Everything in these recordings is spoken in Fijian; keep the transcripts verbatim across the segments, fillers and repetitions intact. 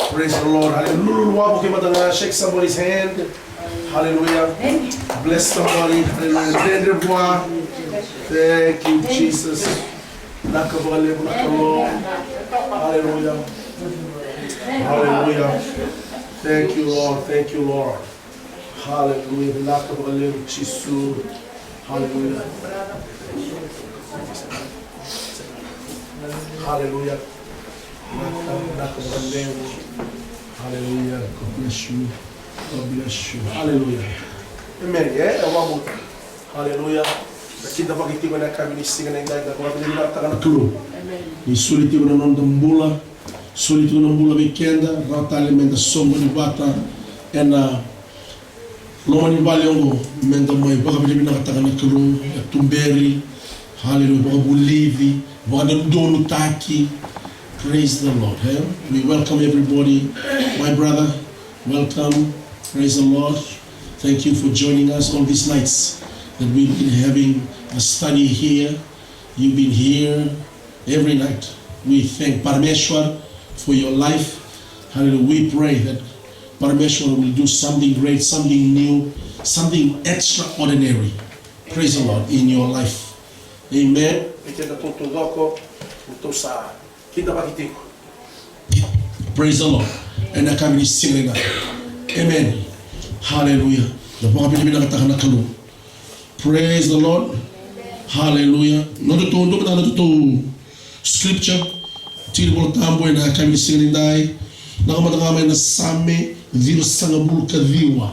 Praise the Lord. Hallelujah. Lululu wavoki mada ga, shake somebody's hand. Hallelujah. Bless somebody. Hallelujah. Dredre vua. Thank you, Jesus. Vinaka vakalevu na Kalou. Hallelujah. Hallelujah. Thank you, Lord. Thank you, Lord. Hallelujah. Vinaka vakalevu, Jisu. Hallelujah. Hallelujah. Vinaka, vinaka vakalevu. Hallelujah. God bless you. God bless you. Hallelujah. Amen. Yeah, I want more. Hallelujah. Na kidavaki tiko ena yakavi ni siga nidai, na vakavinavinakataka na Kalou. Ni soli tiko na noda bula, soli tiko na bula vei keda, rawa tale meda soqoni vata ena loma ni vale oqo, meda mai vakavinavinakataka na Kalou, na tuberi, hallelujah, vakavulici, vakadodonutaki. Praise the Lord, eh? We welcome everybody. My brother, welcome. Praise the Lord. Thank you for joining us all these nights that we've been having a study here. You've been here every night. We thank Parameshwar for your life. Hallelujah. We pray that Parameshwar will do something great, something new, something extraordinary. Praise the Lord in your life. Amen. Praise the Lord. Ena yakavi ni siga nidai. Amen. Hallelujah. Na vakavinavinakataka na Kalou. Praise the Lord. Hallelujah. Nodatou, nodatou scripture, tiki ni Vola Tabu ena yakavi ni siga nidai. Na ka mada ga mai na Same ciwasagavulu ka ciwa.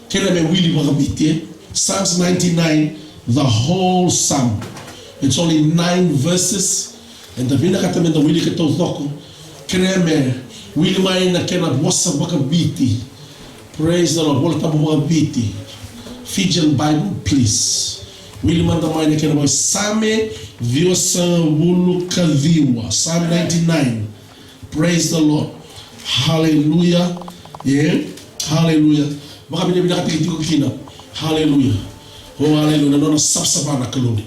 Kerea me wili vakaviti, eh? Psalms ninety-nine, the whole Psalm. It's only nine verses. Eda vinakata meda wilika taucoko. Kerea me wili mai na kena vosa vakaviti. Praise the Lord. Vola Tabu vakaviti. Fijian Bible, please. Wili mada mai na kena vosa. Same ciwasagavulu ka ciwa. Psalm ninety-nine. Praise the Lord. Hallelujah. Yeah. Hallelujah. Vakavinavinakataki tiko kina. Hallelujah. Oh, hallelujah. Na nona savasava na Kalou.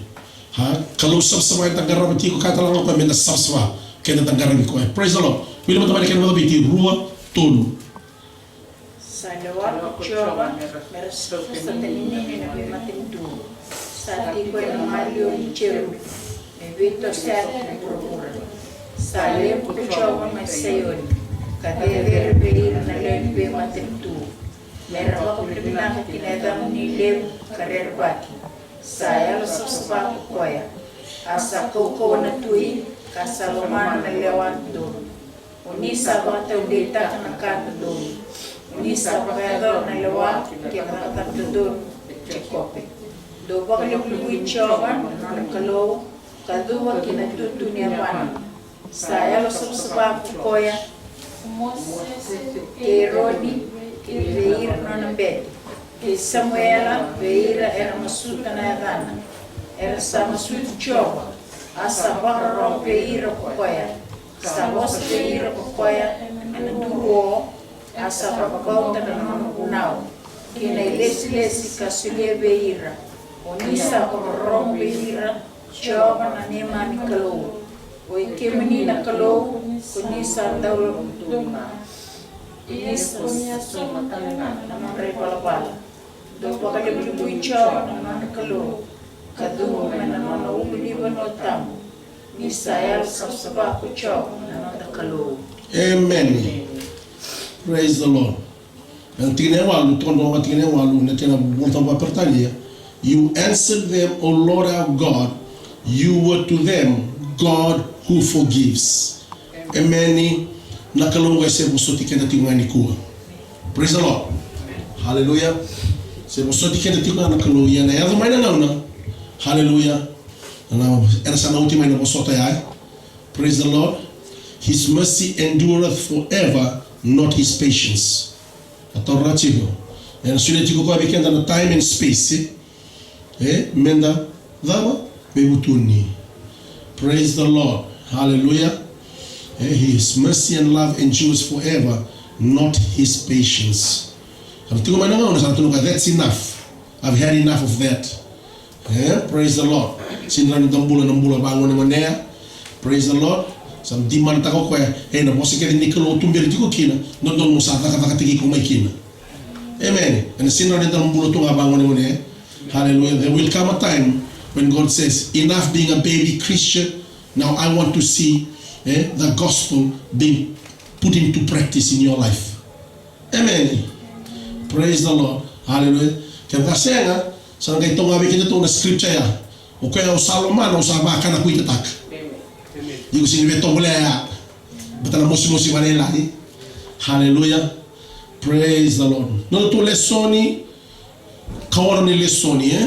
Ha? Kalou savasava eda qarava tiko, kaya tale ga o koya meda savasava keda da qaravi koya. Praise the Lord. Wili mada mai na kena vakaviti, rua, tolu. Sa lewa ko Jiova me ra susuta na nona veimatanitu. Sa tiko ena maliwa ni jerupi me veitosoyaki ki vuravura. Sa levu ko Jiova mai Saioni, ka cecere vei ira na lewe ni veimatanitu. Me ra vakavinavinaka ki na yacamuni levu ka rerevaki. Sa yalo savasava ko koya, a sa kaukauwa na tui, ka sa lomana na lewa dodonu. O ni sa vakataudeitaka na ka dodonu. O ni sa vakayacora na lewa kei na vakacacadodonu, Jekope. Dou vakalevulevui Jiova na nona Kalou, ka cuva ki na tutu ni yavana. Sa yalo savasava ko koya, Mosese kei Eroni, kei vei ira na nona bete, kei Samuela vei ira era masuta na yacana. Era sa masuti Jiova, a sa vakarorogo vei ira ko koya. Sa vosa vei ira ko koya ena duru o, a sa vakabauta na nona vunau kei na ilesilesi ka solia vei ira. O ni sa vakarorogo vei ira, Jiova na neimami Kalou. O i kemuni na Kalou, ko ni sa dau lako tu ga. Ni sa solia na nodra ivalavala. Dou vakalevulevui Jiova na nona Kalou, ka cuva mai na nona ulunivanua tabu. Ni sa yalo savasava ko Jiova na noda Kalou. Amen. Praise the Lord. Na tikina e walu, toka na tikina e walu, na kena Vola Tabu vakaperitania. You answered them, O Lord our God, you were to them God who forgives. Emeni. Na Kalou qo e se vosoti keda tiko ga nikua. Praise the Lord. Hallelujah. Se vosoti keda tiko ga na Kalou, ia na yaco mai na gauna. Hallelujah. Ena, ena sa na oti mai na vosota ya. Praise the Lord. His mercy endureth forever, not his patience. A taura tiko. Ena solia tiko koya vei keda na time and space, eh? E, meda cava? Veivutuni. Praise the Lord. Hallelujah. Eh, his mercy and love endures forever, not his patience. Sa tiko mai na gauna sa tukuna, that's enough. I've had enough of that. Eh, praise the Lord. Sega ni da bula na bula vagonegonea. Praise the Lord. Sa demand-taka o koya, e, na vosa kece ni Kalou o tuberi tiko kina, dodonu mo sa cakacakataki iko mai kina. Amen. Ena sega ni rawa ni da bula tu ga vagonegonea. Hallelujah. There will come a time when God says, "Enough being a baby Christian. Now I want to see, eh, the gospel being put into practice in your life." Amen. Praise the Lord. Hallelujah. Kevaka sega, sa na qai toka vei kedatou na scripture ya. O koya au sa lomana, au sa vakanakuitataka. Iko sega ni via tovolea ya. Baleta na mosimosi vakalailai. Hallelujah. Praise the Lord. Nodatou lesoni, ka oqo na lesoni, eh?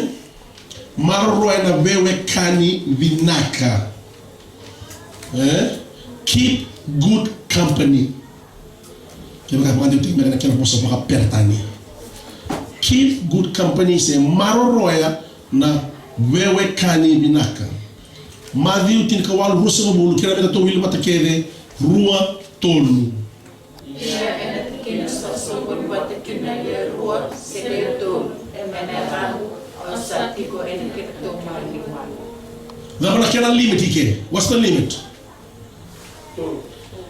Maroroya na veiwekani vinaka. Eh? Keep good company. Kevaka vakadewataki mai na kena vosa vakaperitania. Keep good company se maroroya na veiwekani vinaka. Maciu tinikawalu, ruasagavulu, kena meda tou wili vata kece, rua, tolu. Ia ena tikina sa soqoni vata kina e rua se e tolu ena yacaqu, au sa tiko ena kedatou maliwalo. Cava na kena limit i ke? What's the limit?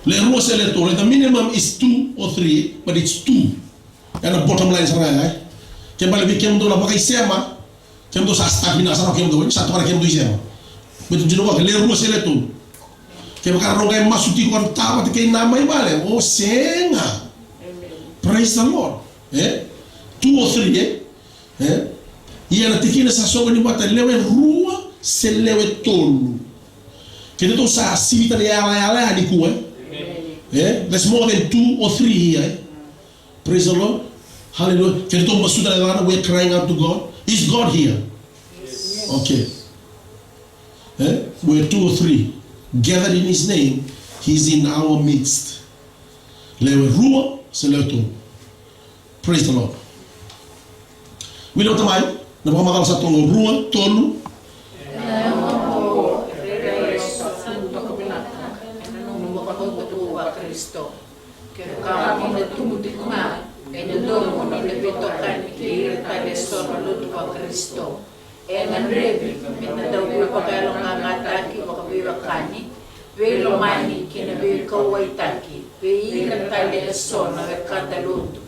Le rua se le tolu. The minimum is two or three, but it's two. Ena bottom line sara ga, eh? Ke bale vei kemudou na vakaisema, kemudou sa start vinaka sara o kemudou, sa toka na kemudou isema. But you know what? Le rua se le tolu. Kevaka rau qai masu tiko, rau tavata kei na mai vale, o sega. Praise the Lord. Eh? Two or three, eh? Eh? Ia na tikina sa soqoni vata, lewe rua se lewe tolu. Kedatou sa sivita na yalayala ya nikua, eh? Eh? There's more than two or three here, eh? Praise the Lord. Hallelujah. Kedatou masuta na yacana, we're crying out to God. Is God here? Yes. Okay. Eh? Where two or three gathered in his name, he's in our midst. Lewe rua se lewe tolu. Praise the Lord. Wili vata mai na vakamacala sa toka qo, rua, tolu. Kevaka mo na tubu tiko ga, ena dua mo na veitokani kei ira tale eso na lotu vaKarisito. E gadrevi me na dau veivakayaloqaqataki, vakaveiwekani, veilomani kei na veikauwaitaki vei ira tale eso na wekada lotu.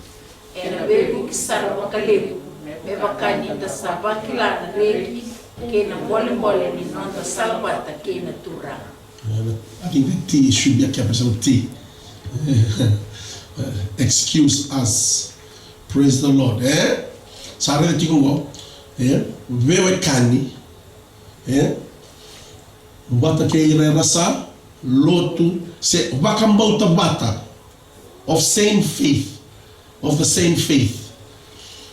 Ena veivuke sara vakalevu me vaka ni da sa vakila na reki kei na bolebole ni noda sala vata kei na Turaga. Uh, I think the T should be a capital T. Excuse us. Praise the Lord. Eh? Sa raica tiko qo. Eh? Veiwekani. Eh? Vata kei ira era sa lotu se vakabauta vata. Of same faith. Of the same faith.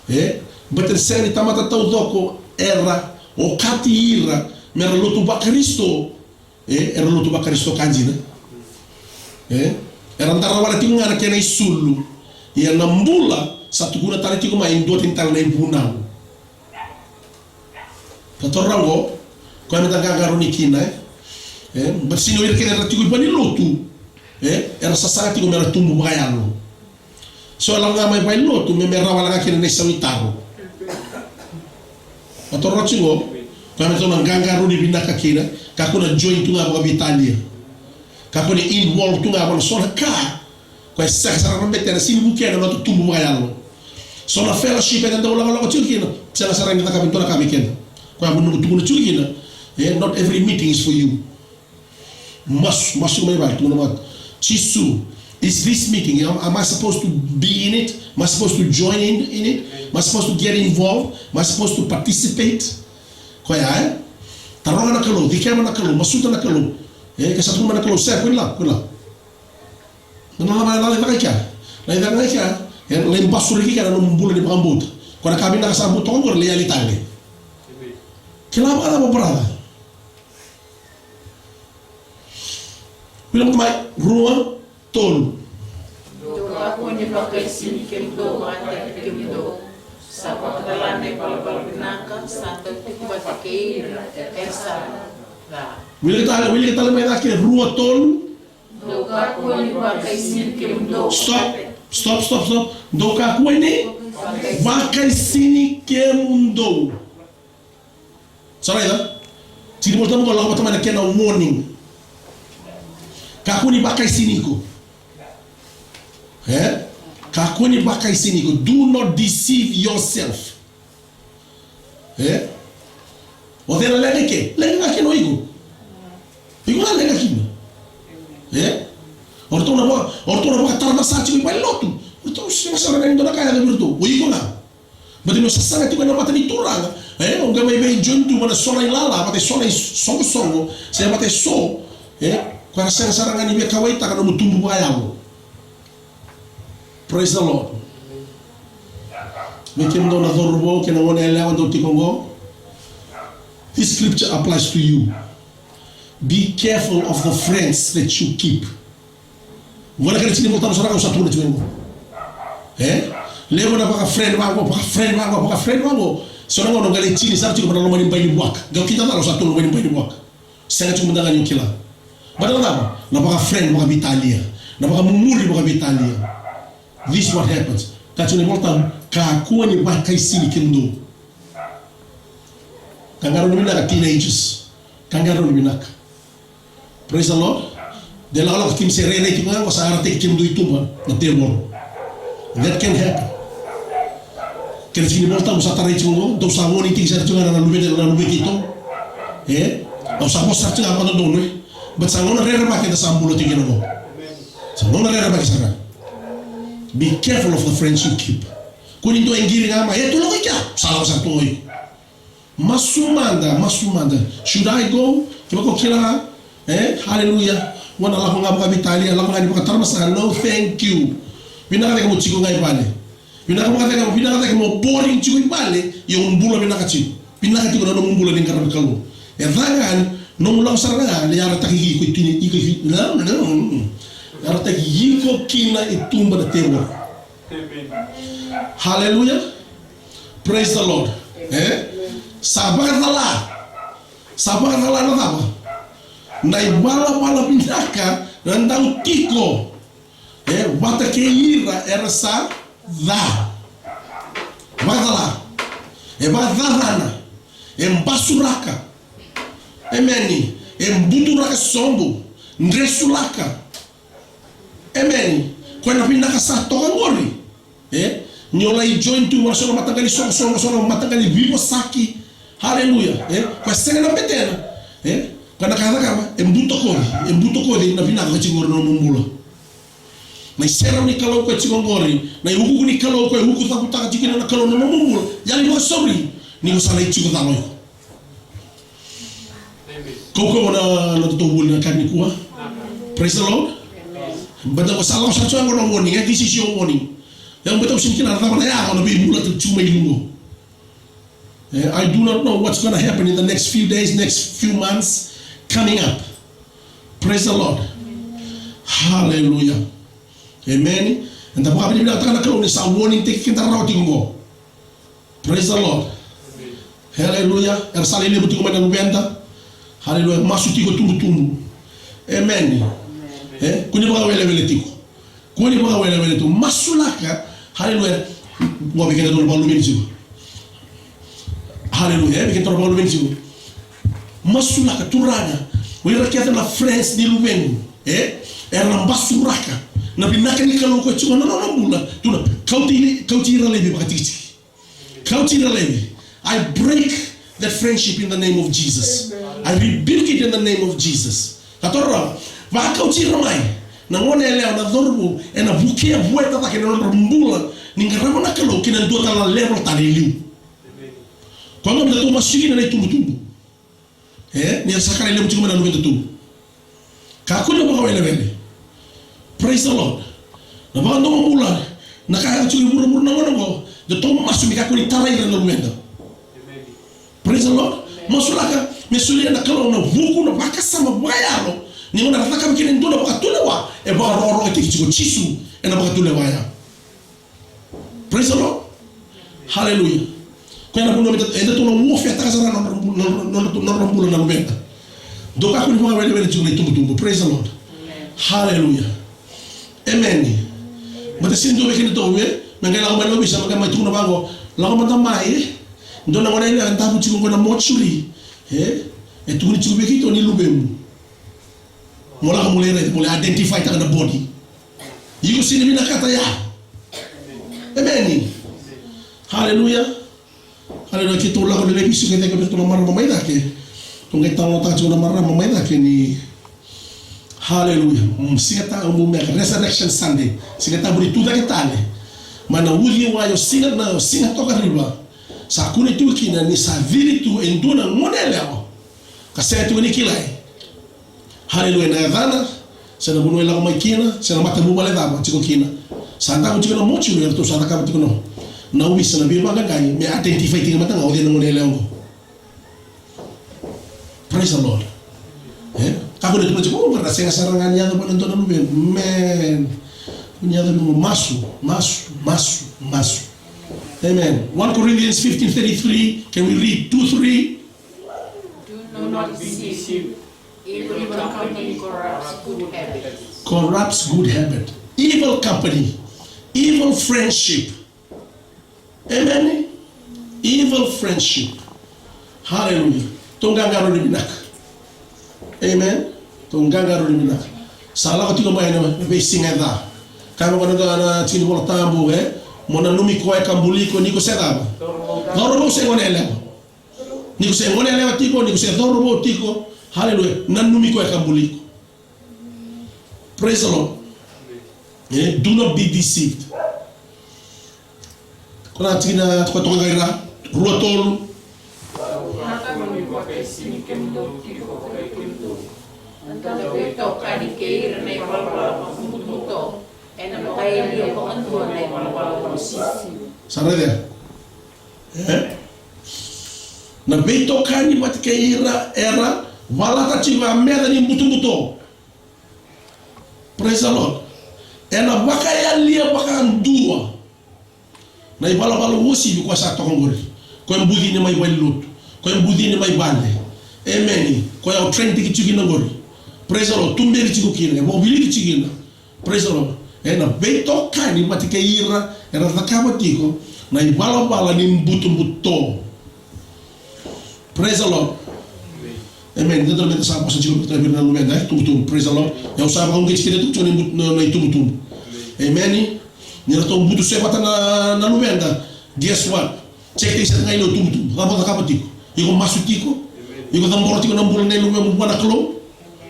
Eh? But e sega ni tamata taucoko era okati ira mera lotu vaKarisito. E, era lotu vaKarisito ka dina. E, era dara wale tiko ga na kena isulu. Ia na bula sa tukuna tale tiko mai e dua tani tale na ivunau. Ka toro qo, koya meda qaqaruni kina, e. E, but sega ni o ira kece era tiko i valenilotu, e, era sasaga tiko mera tubu vakayalo. So e lako ga mai valenilotu me, me rawa wale ga kina na isau ni taro. A toro tiko, koya me tou na qaqaruni vinaka kina, kakua na join tu ga vakaveitalia. Kakua ni involve tu ga vaka na so na ka, koya e sega sara na betena, sega ni vukea na noda tubu vakayalo. So na fellowship eda dau lakolako tiko kina, sega sara ni cakava e dua na ka vei keda. Koya mo noqu tukuna tiko kina, e, not every meeting is for you. Masu, masu mai vale, tukuna vata. Jisu, is this meeting, am, am I supposed to be in it? Am I supposed to join in, in it? Am I supposed to get involved? Am I supposed to participate? Koya, e? Taroga na Kalou, dikeva na Kalou, masuta na Kalou. E, ke sa tukuna na Kalou, se, kua ni lako, kua ni lako. Na, na, na, na, na, na, na, na, e, lai basuraki kina na nomu bula ni vakabauta. Koya na ka vinaka sa bau toka qori, lai yali tale. Kila vakacava, brother? Wili vata mai, rua, tolu. Dou kakua ni vakaisini kemudou vata kei kemudou. Sa vakacala na ivalavala vinaka sa dau tiko vata kei ira era sa ca. Wilika tale, wilika tale mai cake, rua, tolu. Dou kakua ni vakaisini kemudou. Stop, stop, stop, stop. Dou kakua ni vakaisini kemudou. Sa raica? Tiki ni Volatabu qo lako vata mai na kena warning. Kakua ni vakaisini iko. E? Kakua ni vakaisini iko. Do not deceive yourself. E? O cei na leqa i ke? Leqa ga kina o iko. Iko ga leqa kina. E? O ratou na vaka, o ratou na vakatara na sa tiko i valenilotu. O ratou sega sara ga ni dua na ka e yaco vei iratou. O iko ga. Baleta ni o sasaga tiko ena mata ni Turaga. E? O qai mai vei join tu vata na so na ilala, vata e so na isoqosoqo, se vata e so. E? Ko era sega sara ga ni veikauwaitaka na nomu tubu vakayalo. Praise the Lord. Vei kemudou na cauravou kei na goneyalewa dou tiko oqo. This scripture applies to you. Be careful of the friends that you keep. Qo na kena tiki ni Volatabu sara ga au sa tukuna tiko oqo. E? Levu na vaka friend vaqo, vaka friend vaqo, vaka friend vaqo. So na gauna o qai lai tini sara tiko mai na loma ni bai ni vuaka. Qai kidacala o sa tu na loma ni bai ni vuaka. Sega tiko mada ga ni o kila. Baleta na cava? Na vaka friend vakaveitalia. Na vakamumuri vakaveitalia. This is what happens. Ka tiko na iVolatabu, kakua ni vakaisini kemudou. Ka qarauni vinaka teenagers. Ka qarauni vinaka. Praise the Lord. De lakolako kemuni se rairai tiko ga qo sa yarataki kemudou i tuba na tevoro. That can happen. Kena tiki ni Volatabu sa tarai tiko qo, dou sa warning tiko sara tiko ga na luve, na luve keitou. E? Au sa vosa sara tiko ga vakadodonu, e? But sa gauna rerevaki eda sa bula tiko kina qo. Sa gauna rerevaki sara. Be careful of the friends you keep. Kua ni dua e qiri ga mai, e, tou lako i kea. Sa lako sara tu o iko. Masu mada, masu mada. Should I go? Kevaka o kila ga, e? Hallelujah. Vua na lako ga vakaveitalia, lako ga ni vakatara na sa, no thank you. Vinaka cake mo tiko ga i vale. Vinaka vaka cake, vinaka cake mo boring tiko i vale, ia o bula vinaka tiko. Vinaka tiko na nomu bula ni qaravi Kalou. E ca ga ni nomu lako sara ga ni yarataki iko i tini, iko i, no, no, no. Yarataki iko kina i tuba na tevoro. Hallelujah. Praise the Lord. E? Sa vakacala. Sa vakacala na cava? Na ivalavala vinaka na dau tiko. E, vata kei ira era sa ca. Vakacala. E vakacacana. E basuraka. Emeni. E buturaka sobu. Dresulaka. Emeni. Koya na vinaka sa toka qori. E? Ni o lai join tu vata so na mataqali soqosoqo, so na mataqali veivosaki. Haleluya. E? Koya sega na betena. E? Koya na ka e cakava, e butakoci, e butakoci na vinaka ka tiko qori na nomu bula. Na iserau ni Kalou koya tiko qori, na iukuuku ni Kalou koya e ukucavutaka tiko kina na Kalou na nomu bula. Yali vakasauri, ni ko sa lai tiko cala o iko. Kaukauwa na, na totovuli na ka nikua. Praise the Lord. But ko sa lako sara tiko qo na warning, e, this is your warning. Ia, but au sega ni kila na cava na yaco na veibula tu mai lugo. Eh, I do not know what's gonna happen in the next few days, next few months coming up. Praise the Lord. Hallelujah. Amen. Eda vakavinavinakataka na Kalou ni sa warning taki keda rawa tiko qo. Praise the Lord. Hallelujah. Era sa lai levu tiko mai na luveda. Hallelujah. Masu tiko tubutubu. Amen. Eh, kua ni vakawelewele tiko. Kua ni vakawelewele tiko. Masulaka. Hallelujah. Qo vei keda dou na vakaluveni tiko. Hallelujah. Eh, vei keda dou na vakaluveni tiko. Masulaka, Turaga. O ira kece na friends ni luvequ. Eh? Era na basuraka na vinaka ni Kalou koya tiko na nona bula. Tukuna, kauti, kauti ira laivi vakatikitiki. Kauti ira laivi. I break that friendship in the name of Jesus. Amen. I rebuke it in the name of Jesus. Ka toro rawa, vakauti ira mai na gone yalewa, na cauravou, ena vukea vueta cake na nodra bula ni qarava na Kalou ki na dua tale na level tale e liu. Amen. Koya gona meda tou masu kina na itubutubu. E, ni ra sa kara levu tiko mai na luveda tu. Kakua ni vakawelewele. Praise the Lord. Na vakadomobula, na ka e tiko i vuravura na gauna oqo, da tou masu me kakua ni tarai ira na luveda. Praise the Lord. Masulaka me solia na Kalou na vuku, na vakasama vakayalo, ni gauna ra cakava kina e dua na vakatulewa, e vakarokorokotaki tiko o Jisu ena vakatulewa ya. Praise the Lord. Hallelujah. Koya na vanua meda, eda tou na warfare taka sara na nodra bula, na nodra bula na luveda. Dou kakua ni vakawelewele tiko na itubutubu. Praise the Lord. Hallelujah. Amen. Baleta sega ni dua vei kedatou, e, me qai lako mai na ovisa, me qai mai tukuna vaqo, lako mada mai, e. Dua na gone yalewa e davo tiko qo na mortuary. E, e tukuni tiko vei keitou ni luvemu. Mo lako mo lai raica, mo lai identify taka na body. Iko sega ni vinakata ya. Emeni. Haleluya. Haleluya. Keitou lako ni lai veisiko e cake vei iratou na marama mai cake. Tou qai talanoataka tiko na marama mai cake ni, haleluya. Mm, siga ta, um, me Resurrection Sunday. Siga Tabu ni tu cake tale. Mai na uciwai o Siga, na Siga Tokariva. Sa kune tu kina ni sa cili tu e dua na gone yalewa. Ka sega tiko ni kilai. Haleluya, na yacana, se na vanua e lako mai kina, se na matavuvale cava tiko kina. Sa daku tiko na motu, eratou sa cakava tiko na, na ovisa na veivaqaqai, me identify tiko mada ga o cei na gone yalewa oqo. Praise the Lord. E? Kakua ni tukuna tiko, o, na sega sara ga ni yaco mai na dua na luve. Man. Ni yaco mai, masu, masu, masu, masu. Amen. One Corinthians fifteen thirty-three, can we read two, three? Do not be deceived. Evil company corrupts good habits. Corrupts good habit. Evil company, evil friendship. Amen. Evil friendship. Hallelujah. Tou qaqarauni vinaka. Amen. Tou qaqarauni vinaka. Sa lako tiko mai na veisiga e ca. Kaya vaka na, na tiki ni Vola Tabu, e? Mo nanumi koya ka buli iko ni ko se cava? Cauravou se gone yalewa. Ni ko se gone yalewa tiko, ni ko se cauravou tiko. Hallelujah. Nanumi koya ka buli iko. Praise the Lord. Eh, do not be deceived. Ko na tikina, ko toka qai ra, rua tolu. Ena veitokani kei ira na ivalavala butobuto. Ena vakayalia vakadua na ivalavala butobuto. Sa raica? Eh? Na veitokani vata kei ira era valata tiko a meca ni butobuto. Praise the Lord. Ena vakayalia vakadua na ivalavala uasivi koya sa toka qori. Koya bucini mai valenilotu. Koya bucini mai vale. Emeni. Koya o trendiki tiko kina qori. Praise the Lord. Tuberi tiko kina. E vakaviliki tiko kina. Praise the Lord. Ena veitokani vata kei ira era cakava tiko na ivalavala ni butobuto. Praise the Lord. Amen. Dodonu meda sa vosa tiko vata kei na luveda, e, tubutubu. Praise the Lord. Au sa vakauqeti keda tu tiko na, na, na itubutubu. Amen. Ni ratou butu se vata na, na luveda. Guess what? Check iko sara ga i liu tubutubu. Cava o cakava tiko? Iko masu tiko? Iko cabora tiko na bula nei luvemu vua na Kalou?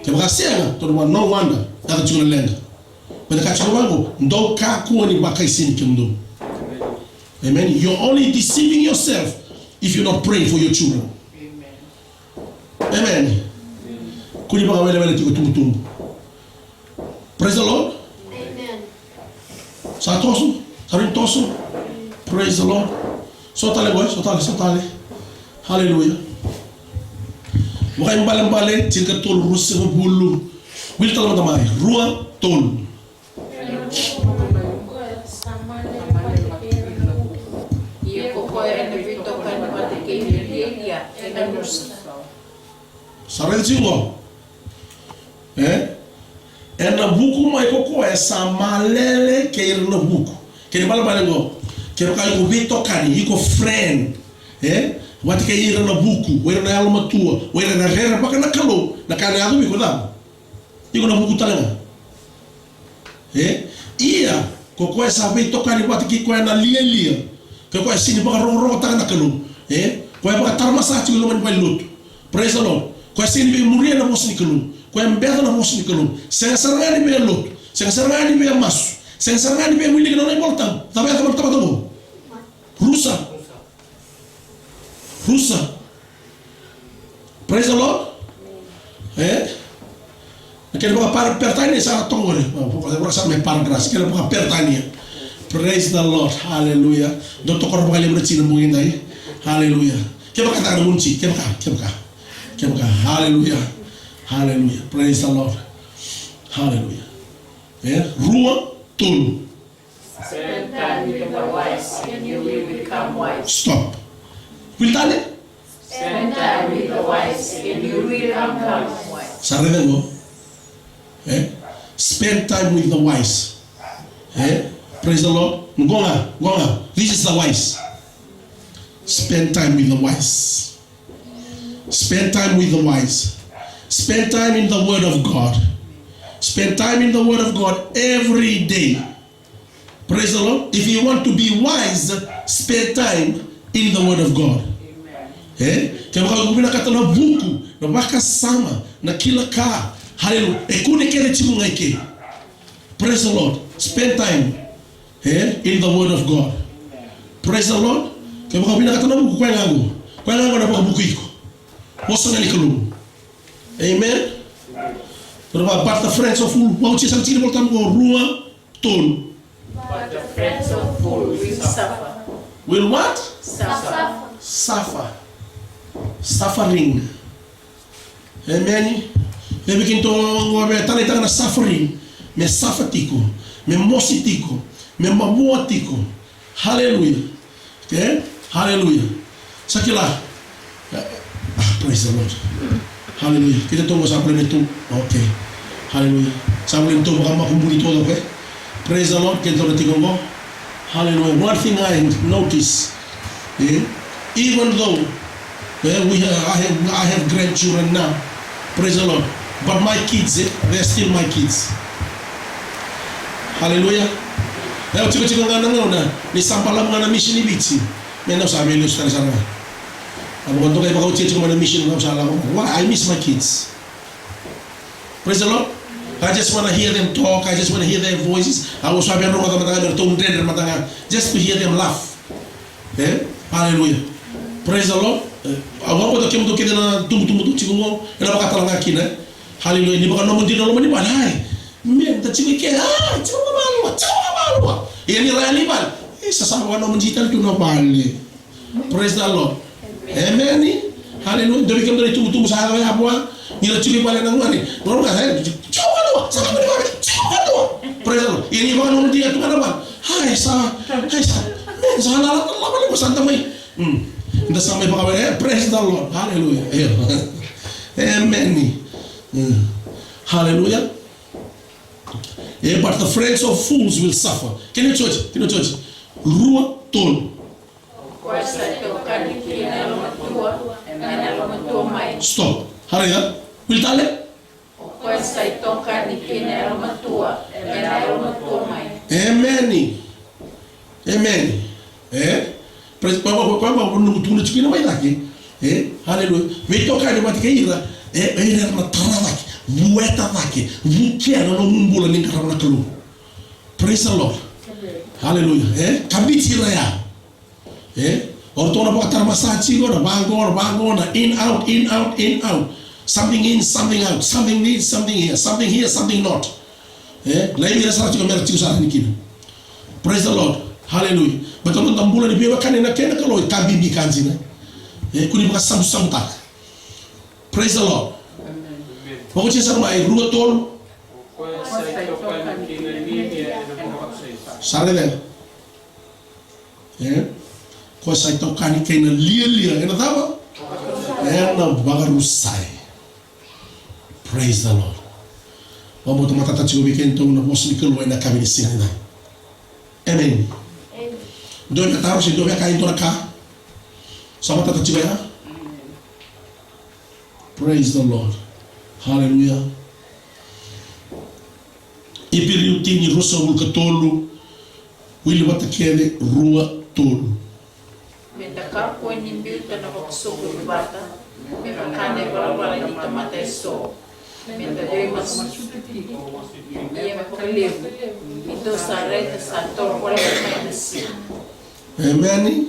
Kevaka sega, tou na, no wonder. Yaco tiko na leqa. Baleta ka tiko vaqo, dou kakua ni vakaisini kemudou. Amen. You're only deceiving yourself if you're not praying for your children. Amen. Kua ni vakawelewele tiko tubutubu. Praise the Lord. Amen. Sa toso, sa rai toso. Praise the Lord. So tale qo, so tale, so tale. Hallelujah. Vakaibalebale tinikatolu, ruasagavulu. Wili tale mada mai, rua, tolu. Ia ko koya ena veitokani vata kei ira na lialia ena rusa. Sa raica tiko qo. E? Ena vuku mai ko koya sa malele kei ira na vuku. Kena ibalebale qo. Kevaka iko veitokani, iko friend. E? Vata kei ira na vuku, o ira na yalomatua, o ira na rerevaka na Kalou, na ka na yaco vei iko cava? Iko na vuku tale ga. E? Ia, ko koya sa veitokani vata kei koya na lialia. Ko koya sega ni vakarokorokotaka na Kalou. E? Koya vakataramasa tiko i loma ni valenilotu. Praise the Lord. Koya sega ni veimuria na vosa ni Kalou. Koya beca na vosa ni Kalou. Sega sara ga ni via lotu. Sega sara ga ni via masu. Sega sara ga ni via wilika na nona iVolatabu. Cava e yaco mai na tamata qo? Rusa. Rusa. Praise the Lord. E? Na kena vakaperitania sa toka qori. Vaka sa me paragraph. Kena vakaperitania. Praise the Lord. Hallelujah. Dou tokora vakalevu na tiki ni bogi edai. Hallelujah. Kevaka e caka na gunu tiki. Kevaka. Kevaka. Kevaka. Hallelujah. Hallelujah. Praise the Lord. Hallelujah. E? Rua, tolu. Spend time with the wise and you will become wise. Stop. Wili tale? Spend time with the wise and you will become wise. Sa raica qo. E? Spend time with the wise. E? Praise the Lord. Qo ga, qo ga. This is the wise. Spend time with the wise. Spend time with the wise. Spend time in the word of God. Spend time in the Word of God every day. Praise the Lord. If you want to be wise, spend time in the Word of God. Amen. Eh? Kevaka o vinakata na vuku, na vakasama, na kila ka. Hallelujah. E kune kece tiko ga i ke. Praise the Lord. Spend time, eh, in the Word of God. Praise the Lord. Kevaka o vinakata na vuku, koya ga qo. Koya ga qo na vakavuku iko. Vosa ga ni Kalou. Amen. But the friends of fool, vauci sa tiko ni Volatabu qo, rua, tolu. But the friends of fool will suffer. Will what? Suffer. Suffer. Suffering. Amen. Vei keda qo me taleitaka na suffering, me suffer tiko, me mosi tiko, me mavoa tiko. Hallelujah. Okay? Hallelujah. Sa kila. Ah, praise the Lord. Hallelujah. Keitou qo sa bale tu. Okay. Hallelujah. Sa bale tu, vakamakubuni tu, okay? Praise the Lord. Keitou na tiko qo. Hallelujah. One thing I notice, eh? Even though, eh, we have, I have, I have grandchildren now. Praise the Lord. But my kids, eh, they're still my kids. Hallelujah. E, au tiko tiko ga na gauna ni sa balavu ga na mission i Viti. Me na sa vei lesu tale sara ga. Au vakadokai vakautia tiko mai na mission, au sa lako. Why? I miss my kids. Praise the Lord. I just wanna hear them talk. I just wanna hear their voices. Au sa via rogoca mada ga me ratou dredre mada ga. Just to hear them laugh. Eh? Hallelujah. Praise the Lord. Eh, au vakabauta kemudou kece na tubutubu tu tiko qo, ena vakatala ga kina. Hallelujah. Ni vakanomodi na loma ni vale. Ai, me da tiko i ke. Ah, tiko vakamalua, tiko vakamalua. Ia ni raya ni vale. E, sa sa vakanomodi tale tu na vale. Praise the Lord. Amen. Hallelujah. Dou vei kemudou na itubutubu sa yaco ya vua. Ni ra tiko i vale na gone. Rau ga, eh, tiko vakamalua, sa vakamalua, tiko vakamalua. Praise the Lord. Ia ni vakanomodi tu ga na vale. Ai, sa, ai, sa. Me, sa na lava, lava, lava, sa da mai. Mm. Da sa mai vakavere, eh, praise the Lord. Hallelujah. Eh. Amen. Mm. Hallelujah. Eh, but the friends of fools will suffer. Kena icoci, kena icoci. Rua, tolu. O koya sa itokani kei na yalomatua, ena yalomatua mai. Stop. Hallelujah. Will tale? O koya sa itokani kei na yalomatua, ena yalomatua mai. Emeni. Emeni. E? Praise, koya, koya, koya, koya, koya, tukuna tiko kina mai cake. E? Hallelujah. Veitokani vata kei ira, e, e ira era na tara cake, vueta cake, vukea na nomu bula ni qarava na Kalou. Praise the Lord. Hallelujah. E? Kaviti ira ya. E? O ratou na vakatara masa tiko, na vaqo, na vaqo, na in, out, in, out, in, out. Something in, something out. Something in, something here. Something here, something not. E? Laivi ira sara tiko mera tiko sara ni kina. Praise the Lord. Hallelujah. Baleta na noda bula ni veiwekani na kena Kalou e ka bibi ka dina. E? Kua ni vakasabusabutaka. Praise the Lord. Amen. Vakauti sara mai, rua, tolu. Sa raica. E? Koya sa itokani kei na lialia ena cava? Ena vakarusai. Praise the Lord. Vakabauta matata tiko vei kedatou na vosa ni Kalou ena yakavi ni siga nikua. Amen. Dua na taro se dua via kaya e dua na ka. Sa matata tiko ya. Praise the Lord. Hallelujah. Iperiu tini, ruasagavulu ka tolu, wili vata kece, rua, tolu. Meda kakua ni biuta na vakasoqoni vata, me vaka na ivalavala ni tamata eso. Meda veimasu tiko, ia vakalevu, ni dou sa raica sa toro voleka mai na siga. Emeni.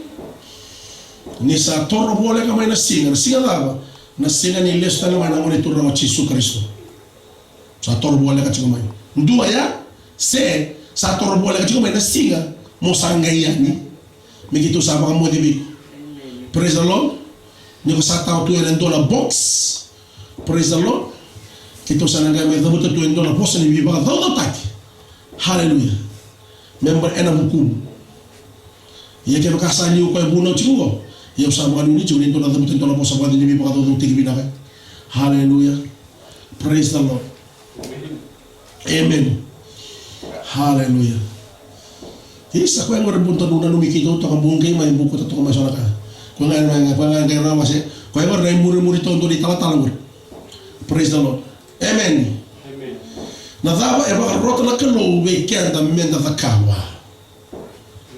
Ni sa toro voleka mai na siga, na siga cava? Na siga ni lesu tale mai na Gone Turaga o Jisu Karisito. Sa toro voleka tiko mai. Dua ya, se sa toro voleka tiko mai na siga mo sa qai yani. Me keitou sa vakamoce vei iko. Praise the Lord. Ni ko sa tau tu ena dua na box. Praise the Lord. Keitou sa na qai mai cavuta tu e dua na vosa ni veivakacaucautaki. Hallelujah. Me baleta na vukumu. Ia kevaka sa liu koya e vunau tiko qo, ia au sa vakanuinui tiko ni dou na cavuta e dua na vosa vakanuinui ni veivakacaucautaki vinaka. Hallelujah. Praise the Lord. Amen. Hallelujah. Isa, koya qori buta nu nanumi keitou toka, bau qai mai bukuta toka mai so na ka. Koya ga, koya ga, koya ga, koya ga, koya qori na imurimuri taudua ni talatala qori. Praise the Lord. Amen. Amen. Na cava e vakarota na Kalou vei keda meda cakava?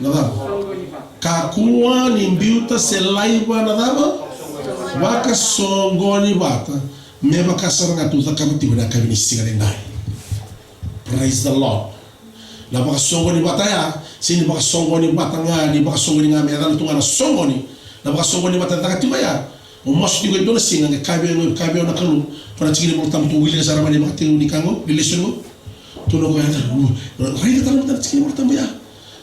Na cava? Kakua ni biuta se laiva na cava? Vakasoqoni vata. Me vaka sara ga tou cakava tiko ena yakavi ni siga nidai. Praise the Lord. Na vakasoqoni vata ya, sega ni vakasoqoni vata ga, ni vakasoqoni ga me yacana tu ga na soqoni. Na vakasoqoni vata e caka tiko ya. O masu tiko e dua na siga, qai kaya vei au, kaya vei au na Kalou, ko na tikina iVolatabu tou wilika sara mai na ivakatekivu ni ka qo, ni lesson qo. Tukuna o koya, raica tale mada na tikina iVolatabu ya.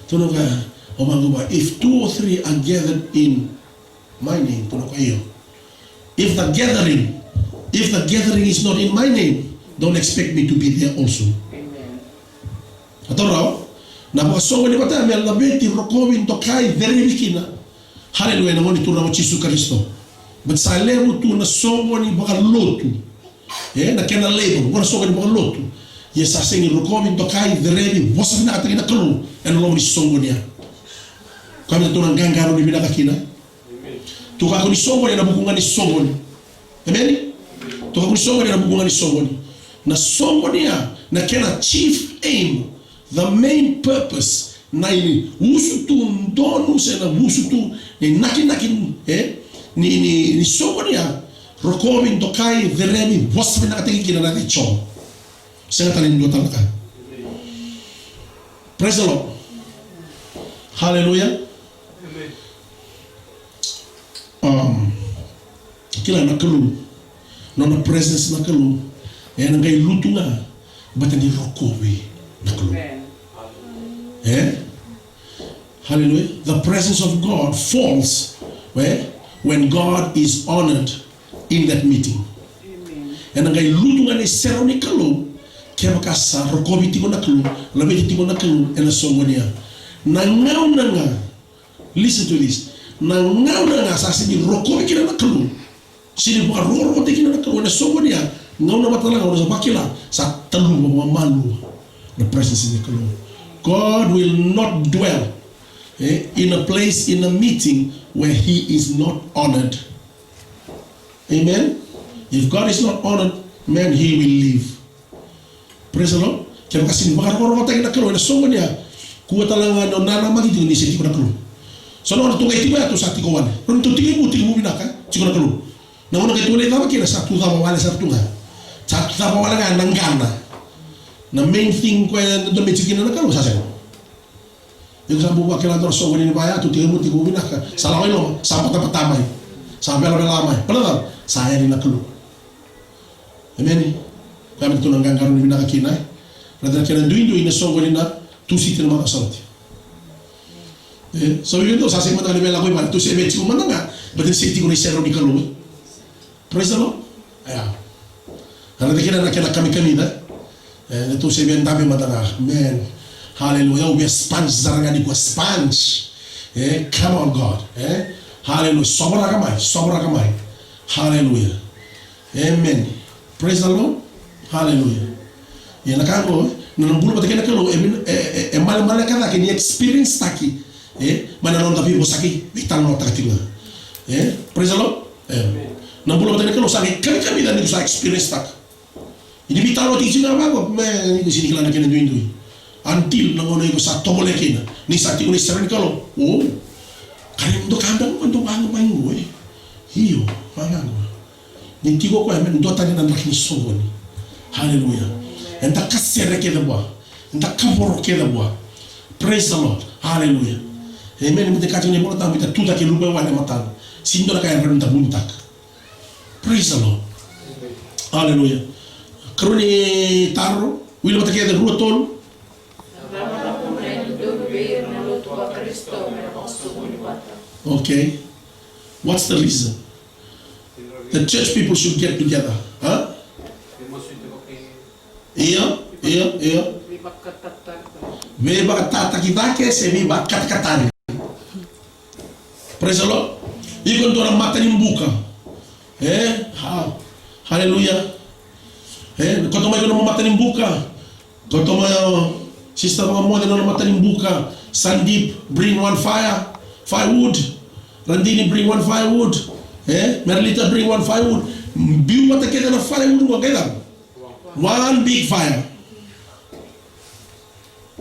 Tukuna o koya, o vaqo va, if two or three are gathered in my name, tukuna o koya, io. If the gathering, if the gathering is not in my name, don't expect me to be there also. Amen. Ato rawa, na vakasoqoni vata ya me laveti, rokovi, dokai, cerevi kina. Haleluya, ena gauna ni Turaga o Jisu Karisito. But sa levu tu na soqoni vakalotu. E, na kena level, qo na soqoni vakalotu. Ia sa sega ni rokovi, dokai, cerevi, vosa vinakataki na Kalou ena loma ni soqoni ya. Koya me tou na qaqarauni vinaka kina. Tou kakua ni soqoni ena vuku ga ni soqoni. Emeni? Tou kakua ni soqoni ena vuku ga ni soqoni. Na soqoni ya, na kena chief aim, the main purpose, na iusutu donu se na iusutu ni nakinaki, e, ni, ni, ni soqoni ya, rokovi, dokai, cerevi, vosa vinakataki kina na yaca i Jiova. Sega tale ni dua tale na ka. Praise the Lord. Hallelujah. Um, kila na Kalou, nona presence na Kalou, ena qai lutu ga, baleta ni rokovi na Kalou. Amen. E? Hallelujah. The presence of God falls where, when God is honored in that meeting. Amen. Ena qai lutu ga na iserau ni Kalou, kevaka sa rokovi tiko na Kalou, laveti tiko na Kalou ena soqoni ya. Na gauna ga, listen to this. Na gauna ga sa sega ni rokovi kina na Kalou, sega ni vakarokorokotaki kina na Kalou ena soqoni ya, gauna vata tale ga o na sa vakila, sa taluva vakamalua na presence ni Kalou. God will not dwell, eh, in a place, in a meeting where he is not honored. Amen. If God is not honored, man, he will leave. Praise the Lord. Kevaka sega ni vakarokorokotaki na Kalou ena soqoni ya, kua tale ga ni o nanamaki tiko ni se tiko na Kalou. So na gauna tou qai tiko ya, tou sa tiko wale. Rawa ni tou tekivu, tekivu vinaka, tiko na Kalou. Na gauna qai tou lai cava kina, sa tu cava wale sara tu ga. Sa tu cava wale ga na qana. Na main thing koya e dodonu me tiko kina na Kalou, sa sega. Iko sa bau vakila dua na soqoni ni vaya, tou tekivu, tekivu vinaka. Sa lako i loma, sa batabata mai. Sa velavela mai. Baleta sa yali na Kalou. Emeni. Koya me tou na qaqarauni vinaka kina, e. Raica na kena duidui na soqoni na Tusiti ena macawa sa oti. E, so even though sa sega mada ga ni via lako i vale, tou se via tiko mada ga, but ni se tiko na iserau ni Kalou, e. Praise the Lord. Io. Raica kina na kena kamikamica. E, tou se via dabe mada ga. Man. Hallelujah. Au via sponge sara ga nikua, sponge. E, come on God. E, hallelujah. Sovaraka mai, sovaraka mai. Hallelujah. Amen. Praise the Lord. Hallelujah. Ia na ka qo, na, na bula vata kei na Kalou, e, e, e, e malemaleka cake ni experience taki, e, mai na noda veivosaki, veitalanoataki tiko ga. E, praise the Lord. E. Na bula vata kei na Kalou sa qai kamikamica ni ko sa experience taka. Ni veitalanoataki tiko ga vaqo, me, ni ko sega ni kila na kena duidui. Until na gauna iko sa tovolea kina, ni sa tiko na iserau ni Kalou. O, ka ni dua ka beka qo, dua vaqo mai qo, e. Io, vaqo. Ni tiko o koya me dua tani na draki ni soqoni. Hallelujah. Eda kasere kece vua. Eda kavoro kece vua. Praise the Lord. Hallelujah. Amen. Me da kaya tiko na iVolatabu, eda tucake luve wale e matana. Sega ni dua na ka e rawa ni da vunitaka. Praise the Lord. Hallelujah. Karua ni taro, Wili vata kece, rua, tolu. Na cava na vuna e dodonu vei ira na lotu vaKarisito me ra vakasoqoni vata? Okay. What's the reason? The church people should get together. Huh? Io, io, io. Veivakatataki. Veivakatataki cake se veivakatakatari. Praise the Lord. Iko dua na matanibuka. E? Ha. Hallelujah. E, koto mai iko na matanibuka. Koto mai o Sister Vakamoce na nona matanibuka. Sandeep, bring one fire, firewood. Randini, bring one firewood. E? Merlita, bring one firewood. Biu vata kece na firewood qo, kece. One big fire.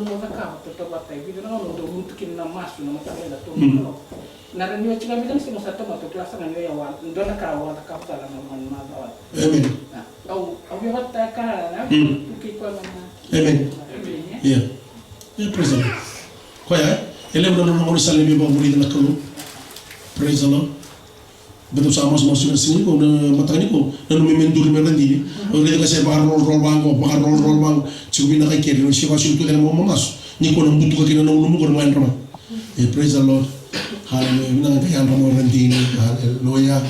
dodonu mo cakava, tautauvata e vica na gauna o dau mutu kina na masu na mataka lailai, tou na kaloka. Na rawa ni o tiko e vica na siga sa tomata, o kila sara ga ni o ya wa, dua na ka o a cakava tale na loma ni macawa. Amen. Au, au via vata ka na, tu kei koya mai na. Amen. Amen. Yeah. Yeah, praise the Lord. Koya, e levu na nona gaunisala ni veivakavulici na Kalou. Praise the Lord. Baleta au sa masu, masu na siga nikua, na mataka nikua, nanuma me duri mai Radini. Au raica ga se vakarolrol vaqo, vakarolrol vaqo. Tiko vinaka i keri, se vakasulu tu kena mo mamasu. Nikua na butuka kina na ulumu qori mo yadra mai. E, praise the Lord. Hallelujah. Vinaka ga yadra mai Radini. Hallelujah.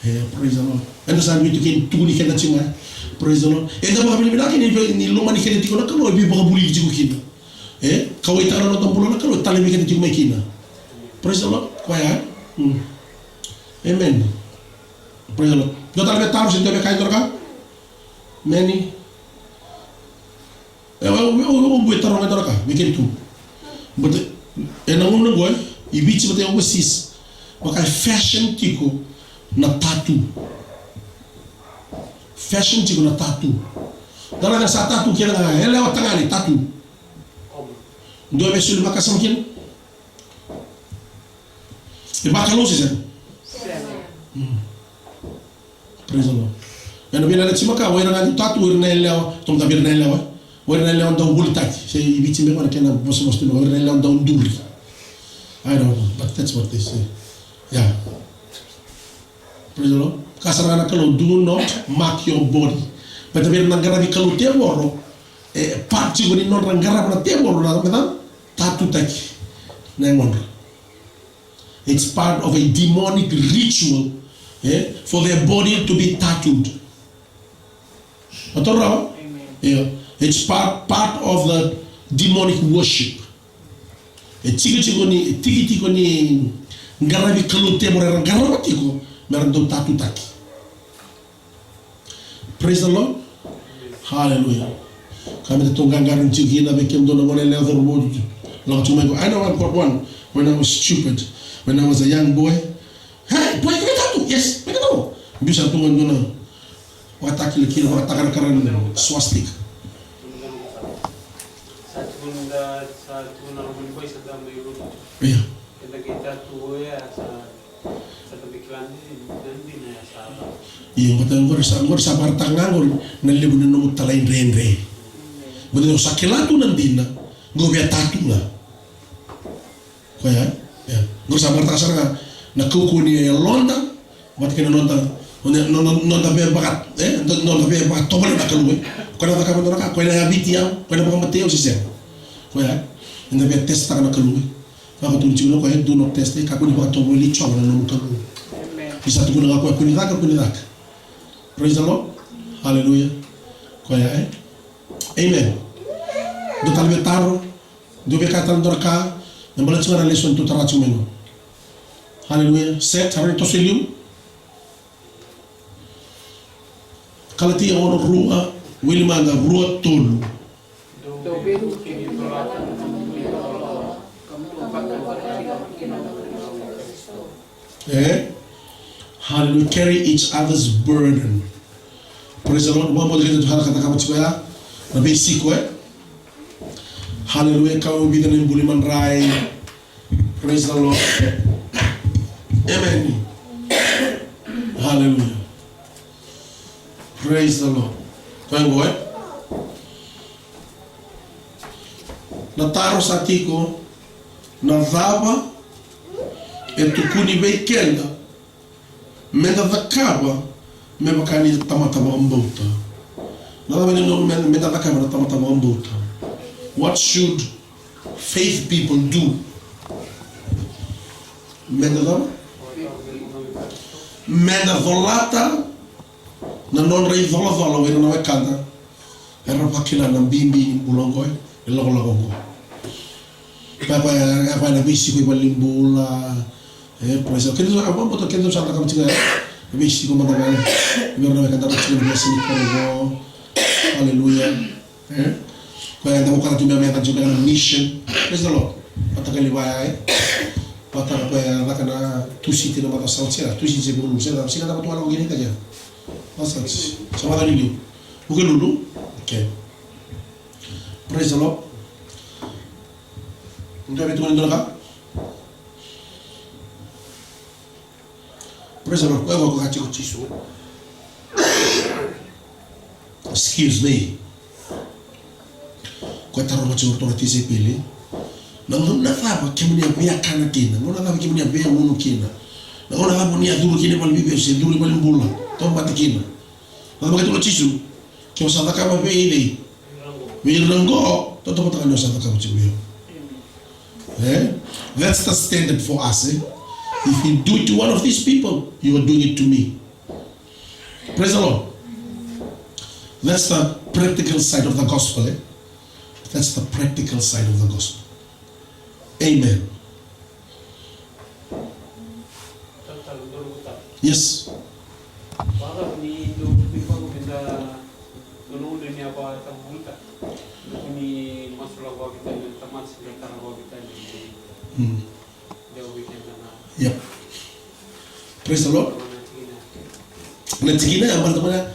E, praise the Lord. Eda sa biuta kei tukuni keda tiko mai. Praise the Lord. Eda vakavinavinaka ni, ni lomani keda tiko na Kalou, e veivakavulici tiko kina. E, kauwaitaka na noda bula na Kalou, e talei keda tiko mai kina. Praise the Lord. Koya. Mm. Amen. Praise the Lord. Dua tale me taro se dua me kaya e dua na ka? Meni. E, au, au, au, au via taroga e dua na ka vei keda tu. But, e, na gauna qo, e, i Viti vata overseas, vaka e fashion tiko na tattoo. Fashion tiko na tattoo. Dua na ka sa tattoo kina ga, yalewa tagane tattoo. Dua me soli vakasama kina. E vakalou se sega? Sega. Mm. Praise the Lord. Ena veiyalayalati makawa, o ira ga dau tattoo, o ira na yalewa, tomata vei ira na yalewa. O ira na yalewa dau volitaki. Se i Viti me vaka na kena vosavosa tu, o ira na yalewa dau duri. I don't know, but that's what they say. Yeah. Praise the Lord. Ka sara ga na Kalou, do not mark your body. Baleta vei ira na qaravi kalou tevoro, e part tiko ni nodra qarava na tevoro na, na tattoo taki na yagodra. It's part of a demonic ritual, eh, for their body to be tattooed. Amen. Yeah. It's part, part of the demonic worship. E tikitiko ni, e tikitiko ni qaravi kalou tevoro era qarava tiko, me ra dau tattoo taki. Praise the Lord. Hallelujah. Ka me datou qaqarauni tiko kina vei kemudou na gone yalewa cauravou. Lako tiko mai qo. I know I've got one. When I was stupid, when I was a young boy. Hey, boy, kena tattoo. Yes, kena tattoo. Biu sa tu ga dua na vakatakilakila, vakatakarakara na swastika. Sa tukuna, sa tukuna na loma ni bai sa da mai lotu. Ia. Keda qai tattoo ya sa, sa da mai kila ni, na dina ya sa. Ia, baleta qori sa, qori sa vakaraitaka ga qori na levu ni nomu talaidredre. Baleta o sa kila tu na dina, qo via tattoo ga. Koya, ia. Qori sa vakaraitaka sara ga na kaukauwa ni yaloda, vata kei na noda, noda, noda, noda veivaka, e, noda, noda veivakatovolei na Kalou, e. Koya na cakava e dua na ka, koya na yaviti au, koya na vakamatei au se sega. Koya, eda via test-taka na Kalou, e. Vakatukuni tiko na koya, e, do not test, e, kakua ni vakatovolei Jiova na nomu Kalou. Amen. Ni sa tukuna ga koya, kua ni caka, kua ni caka. Praise the Lord. Hallelujah. Koya, e. Amen. Dua tale me taro. Dua vei ka tale dua na ka, me baleta tiko ga na lesson tou tara tiko mai qo. Hallelujah. Set, tara ni toso i liu. Kalatia ono rua, wili mada, rua tolu. Eh? Hallelujah. Carry each other's burden. Praise the Lord. Vabauta keda tu hala ka cakava tiko ya. Na veisiko, e. Hallelujah. Kau vica na ibuli madrai. Praise the Lord. Amen. Hallelujah. Praise the Lord. Koya qo, e. Na taro sa tiko, na cava e tukuni vei keda meda cakava me vaka ni tamata vakabauta? Na cava e dodonu me, meda cakava na tamata vakabauta? What should faith people do? Meda cava? Meda colata na nodra icolacola o ira na wekada era vakila na bibi ni bula oqo, e, lakolako oqo. Koya, koya, koya na veisiko i valenibula. E, praise the Lord. Keda sa, au vakabauta keda sa cakava tiko ya. Veisiko mada ga. Vei ira na wekada ra tiko na veisiko qo. Hallelujah. E? Koya eda vakala tu me, me eda tiko na mission. Praise the Lord. Vata kei Livai, e? Vata koya caka na Tusiti na macawa sa oti, Tusiti se Vukelulu, se na, se na cava tu a lako kina i Italia. Macawa sa oti. Sa macawa ni liu. Vukelulu. Okay. Praise the Lord. Dua vei tukuna dua na ka. Praise the Lord. Koya qo ka tiko Jisu. Excuse me. Koya taroga tiko ratou na tisaipeli. Na gauna cava kemuni a via kana kina? Na gauna cava kemuni a via gunu kina? Na gauna cava ni a curu kina i valeniveivesu, se curu i valenibula, tauvimate kina? Na cava qai tukuna o Jisu? Ke o sa cakava vei, vei, vei ira qo, tautauvata ga ni o sa cakava tiko vei au. Eh? That's the standard for us, eh? If you do it to one of these people, you are doing it to me. Praise the Lord. That's the practical side of the gospel, eh? That's the practical side of the gospel. Amen. Yes. Mm. Yep. Praise the Lord. Na tikina ya, baleta mada,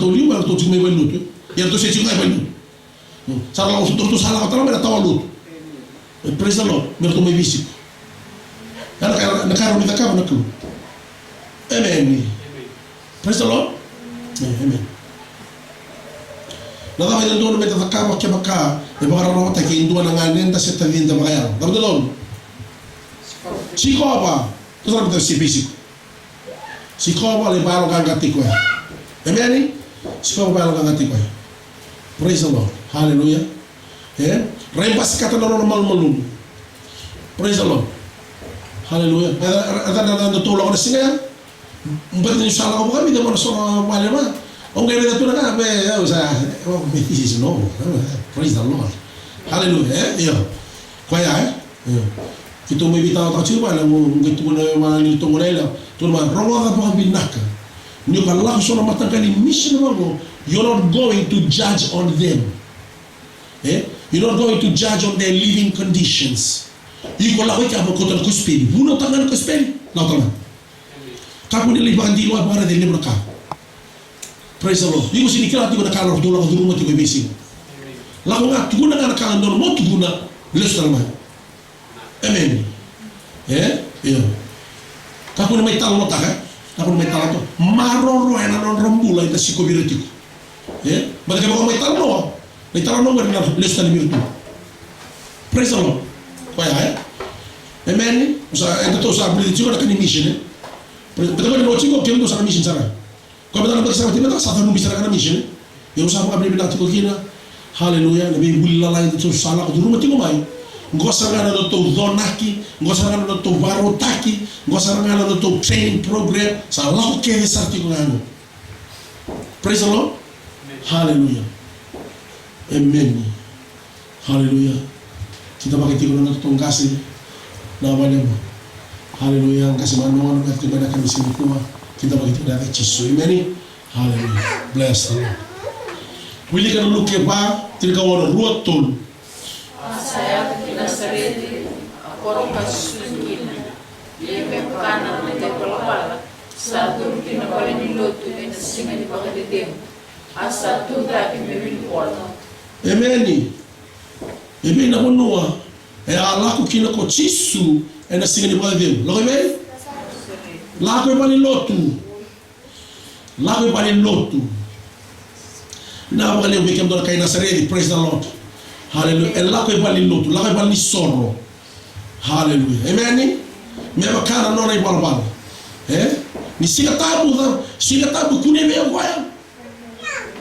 ratou liu, eratou tiko mai valenilotu. Eratou se tiko ga i valenilotu. Hmm. Sa ra lako, ratou sa lako tale mai na tawa lotu. Eh, praise the Lord. Me ratou mai veisiko. Ya na ka, na ka rawa ni cakava na Kalou. Amen. Praise the Lord. Eh, amen. Na cava e dodonu meda cakava kevaka e vakararawataki e dua na ganeda se tacida vakayalo? Cava e dodonu? Sikova. Cava e dodonu? Sikova. Sikova, lai vakayaloqaqataki koya. Amen. Sikova, vakayaloqaqataki koya. Praise the Lord. Hallelujah. E? Rai basikata na nona malumalumu. Praise the Lord. Haleluya. E, e, e, e, e, e, tou lako na siga ya. Baleta ni sa lako vakavica mai na so na vale va. Au qai raica tu na ka, me, au sa, oh, me, this is no. Praise the Lord. Haleluya. E, io. Koya, e? Io. Keitou mai veitalanoataka tiko vale, au qai tukuna vei tou gone yalewa. Tukuna mai, rogoca vakavinaka. Ni ko lako so na mataqali mission vaqo, you're not going to judge on them. E? You're not going to judge on their living conditions. Iko lako i kea mo kauta na kosipeli. Vunautaka ga na kosipeli. Lako tale ga. Kakua ni lai vakadilo, vakaraica e levu na ka. Praise the Lord. Iko sega ni kila tiko na ka ratou lako curuma tiko e veisiga. Lako ga, tukuna ga na ka e dodonu mo tukuna, lesu tale mai. Amen. E? Io. Kakua ni mai talanoataka, e? Kakua ni mai talanoataka. Maroroya na nodra bula eda sikovi ira tiko. E? Baleta kevaka o mai talanoa, mai talanoa qori na lesu tale mai ira tu. Praise the Lord. Koya, e? Amen. Sa, edatou sa vulica tiko na ka ni mission, e? Praise, baleta qori o tiko, kemudou sa na mission sara. Koya baleta na yabaki sa oti, baleta sa carubi sara ga na mission, e? Ia au sa vakavinavinaka tiko kina. Haleluya. Na veivuli lalai edatou sa lako curuma tiko mai. Qo sara ga na nodatou conaki, qo sara ga na nodatou vakarautaki, qo sara ga na nodatou training program, sa lako kece sara tiko ga qo. Praise the Lord. Haleluya. Amen. Haleluya. Kidavaki tiko na nodatou qase na vanua. Haleluya. Qase manoa na ka tiko mai na kena siga nikua. Kidavaki tiko na yaca i Jisu. Amen. Haleluya. Bless the Lord. Wilika na Luke va, tinikaono, rua, tolu. A sa yaco ki Nasareci, a koro ka susu kina. Ia me vaka na nona ivalavala, sa curu ki na valenilotu ena siga ni vakacecegu. A sa tucake me wili vola. Emeni. E vei na vanua e a lako kina ko Jisu ena siga ni vakacecegu? Lako i vei? Lako i valenilotu. Lako i valenilotu. Na vakalevu vei kemudou na kai Nasareci, praise the Lord. Hallelujah. E lako i valenilotu, lako i valenisoro. Hallelujah. Emeni. Me vaka na nona ivalavala. E? Ni Siga Tabu, Siga Tabu, kune vei koya.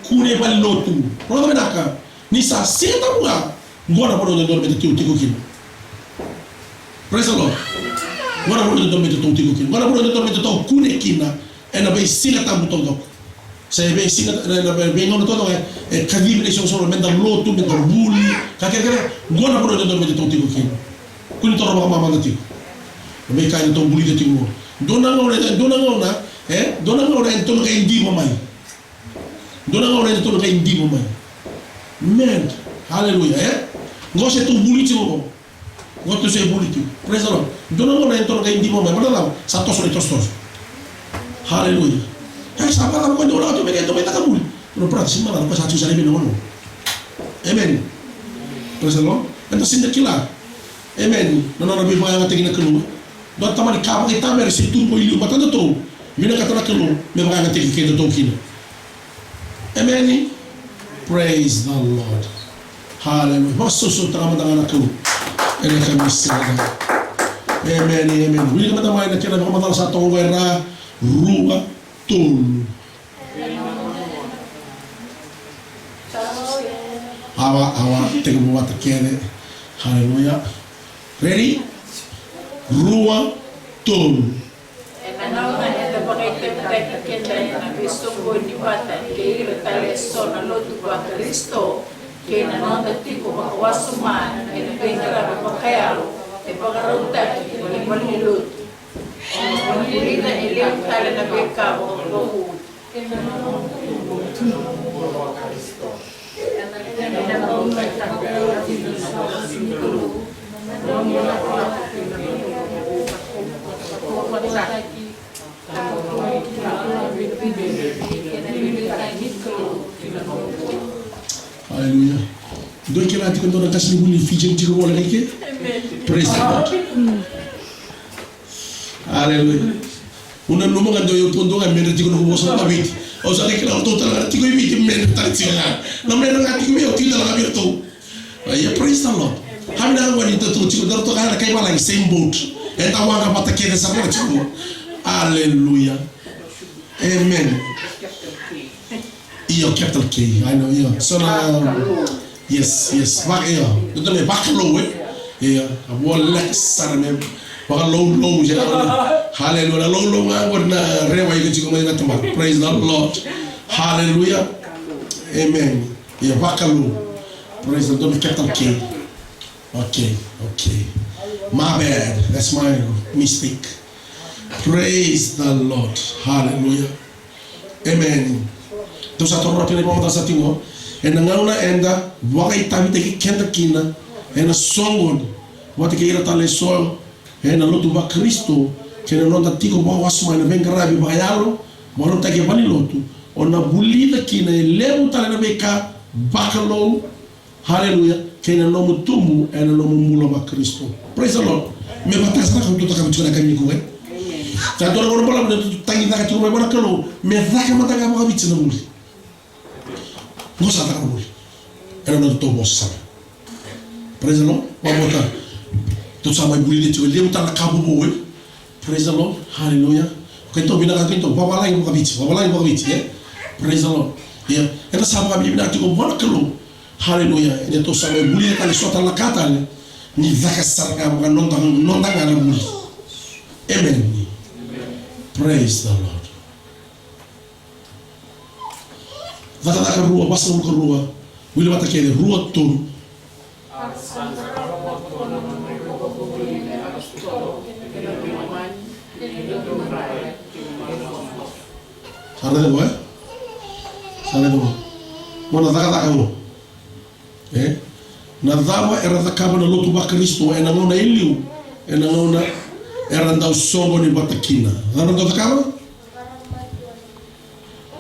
Kune i valenilotu. Rogoca vinaka. Ni sa Siga Tabu ga, qo na vanua dodonu me datou tiko kina. Praise the Lord. Qo na vanua dodonu me datou tiko kina. Qo na vanua dodonu me datou kune kina ena veisiga tabu taucoko. Se veisiga, na, na veigauna taucoko e, e kacivi na isoqosoqo me da lotu, me da vuli, ka kece kece. Qo na vanua dodonu me datou tiko kina. Kua ni toro vakamamada tiko na veika edatou vulica tiko qo. Dua na gauna, dua na gauna, e, dua na gauna edatou na qai diva mai. Dua na gauna edatou na qai diva mai. Amen. Hallelujah, e? Qo se tou vuli tiko qo. Qo tou se vuli tiko. Praise the Lord. Dua na gauna edatou na qai diva mai. Baleta sa toso na itosotoso. Hallelujah. E sa baleta ko dua na gauna tou mai, tou mai taka vuli. No, brother, sega ni macala, ko sa tiko sara i vei na gauna. Amen. Praise the Lord. Eda sega ni kila. Amen. Na nona veivakayagataki na Kalou. Dua tale na ka vakaitavera se tu qo i liu matadatou. Vinakata na Kalou me vakayagataki kedatou kina. Emeni. Praise the Lord. Hallelujah. Vakasausautaka mada ga na Kalou ena yakavi ni siga. Emeni, emeni. Wilika mada mai na kena vakamacala sa toka qo, e ra, rua, tolu. Awa, awa, tekivu vata kece. Hallelujah. Ready? Rua, tolu. Ena gauna eda vakaitavitaki keda ena veisoqoni vata kei ira tale eso na lotu vaKarisito, kei na noda tiko vakawasoma ena veiqaravi vakayalo e vakarautaki ena valenilotu. Ena vulica e levu tale na veika vakavakauqeti. Hallelujah. Dou kila tiko dua na qasenivuli ni Fijian tiko voli ike? Praise the Lord. Hallelujah. Au nanuma ga dau, au dau ga medra tiko noqu vosa na Viti. Au sa qai kila ratou tale ga na tiko i Viti, medra tale tiko ga. Na medra ga tiko vei au, tiko tale ga vei ratou. Ia, praise the Lord. Kemuni na gone, ni datou tiko, datou ga na kai valagi, same boat. Eda waqa vata kece sara ga tiko. Hallelujah. Amen. Io, capital K, I know, io. So na, yes, yes, va, io. Dodonu me vakalou, e? Io, a voleka sara me, Vakaloulou, se na, hallelujah. Na loulou ga qori na rewa iko tiko mai na tamata. Praise the Lord. Hallelujah. Amen. Ia, vakalou. Praise the Lord. Capital K. Okay, okay. My bad. That's my mistake. Praise the Lord. Hallelujah. Amen. Tou sa taura kina ivakamatata sa tiko. Ena gauna eda vakaitavitaki keda kina ena soqoni vata kei ira tale eso ena lotu vaKarisito, kei na noda tiko vakawasoma ena veiqaravi vakayalo, vakarautaki e valenilotu, o na vulica kina e levu tale na veika vakalou, haleluya, kei na nomu tubu ena nomu bula vaKarisito. Praise the Lord. Me vaka sara na ka tou cakava tiko na yakavi nikua, e? Sa dua na gauna balavu na tou tagicaka tiko mai vua na Kalou me caka mada ga vakaviti na vuli. Qo sa caka na vuli. Ena noda tou vosa sara. Praise the Lord. Vakabauta. Tou sa mai vulica tiko e levu tale na ka vovou, e? Praise the Lord. Hallelujah. Keitou vinaka, keitou vavalagi vakaviti, vavalagi vakaviti, e? Praise the Lord. Ia, eda sa vakavinavinaka tiko vua na Kalou. Hallelujah. Ia tou sa mai vulica tale so tale na ka tale. Ni caka sara ga vaka noda, noda ga na vuli. Amen. Praise the Lord. Cakacaka rua, vasagavulu ka rua, wili vata kece, rua, tolu. Sa raica qo, e? Sa raica qo. Mo na cakacaka qo. E? Na cava era cakava na lotu vaKarisito ena gauna e liu, ena gauna era dau soqoni vata kina? Cava era dau cakava?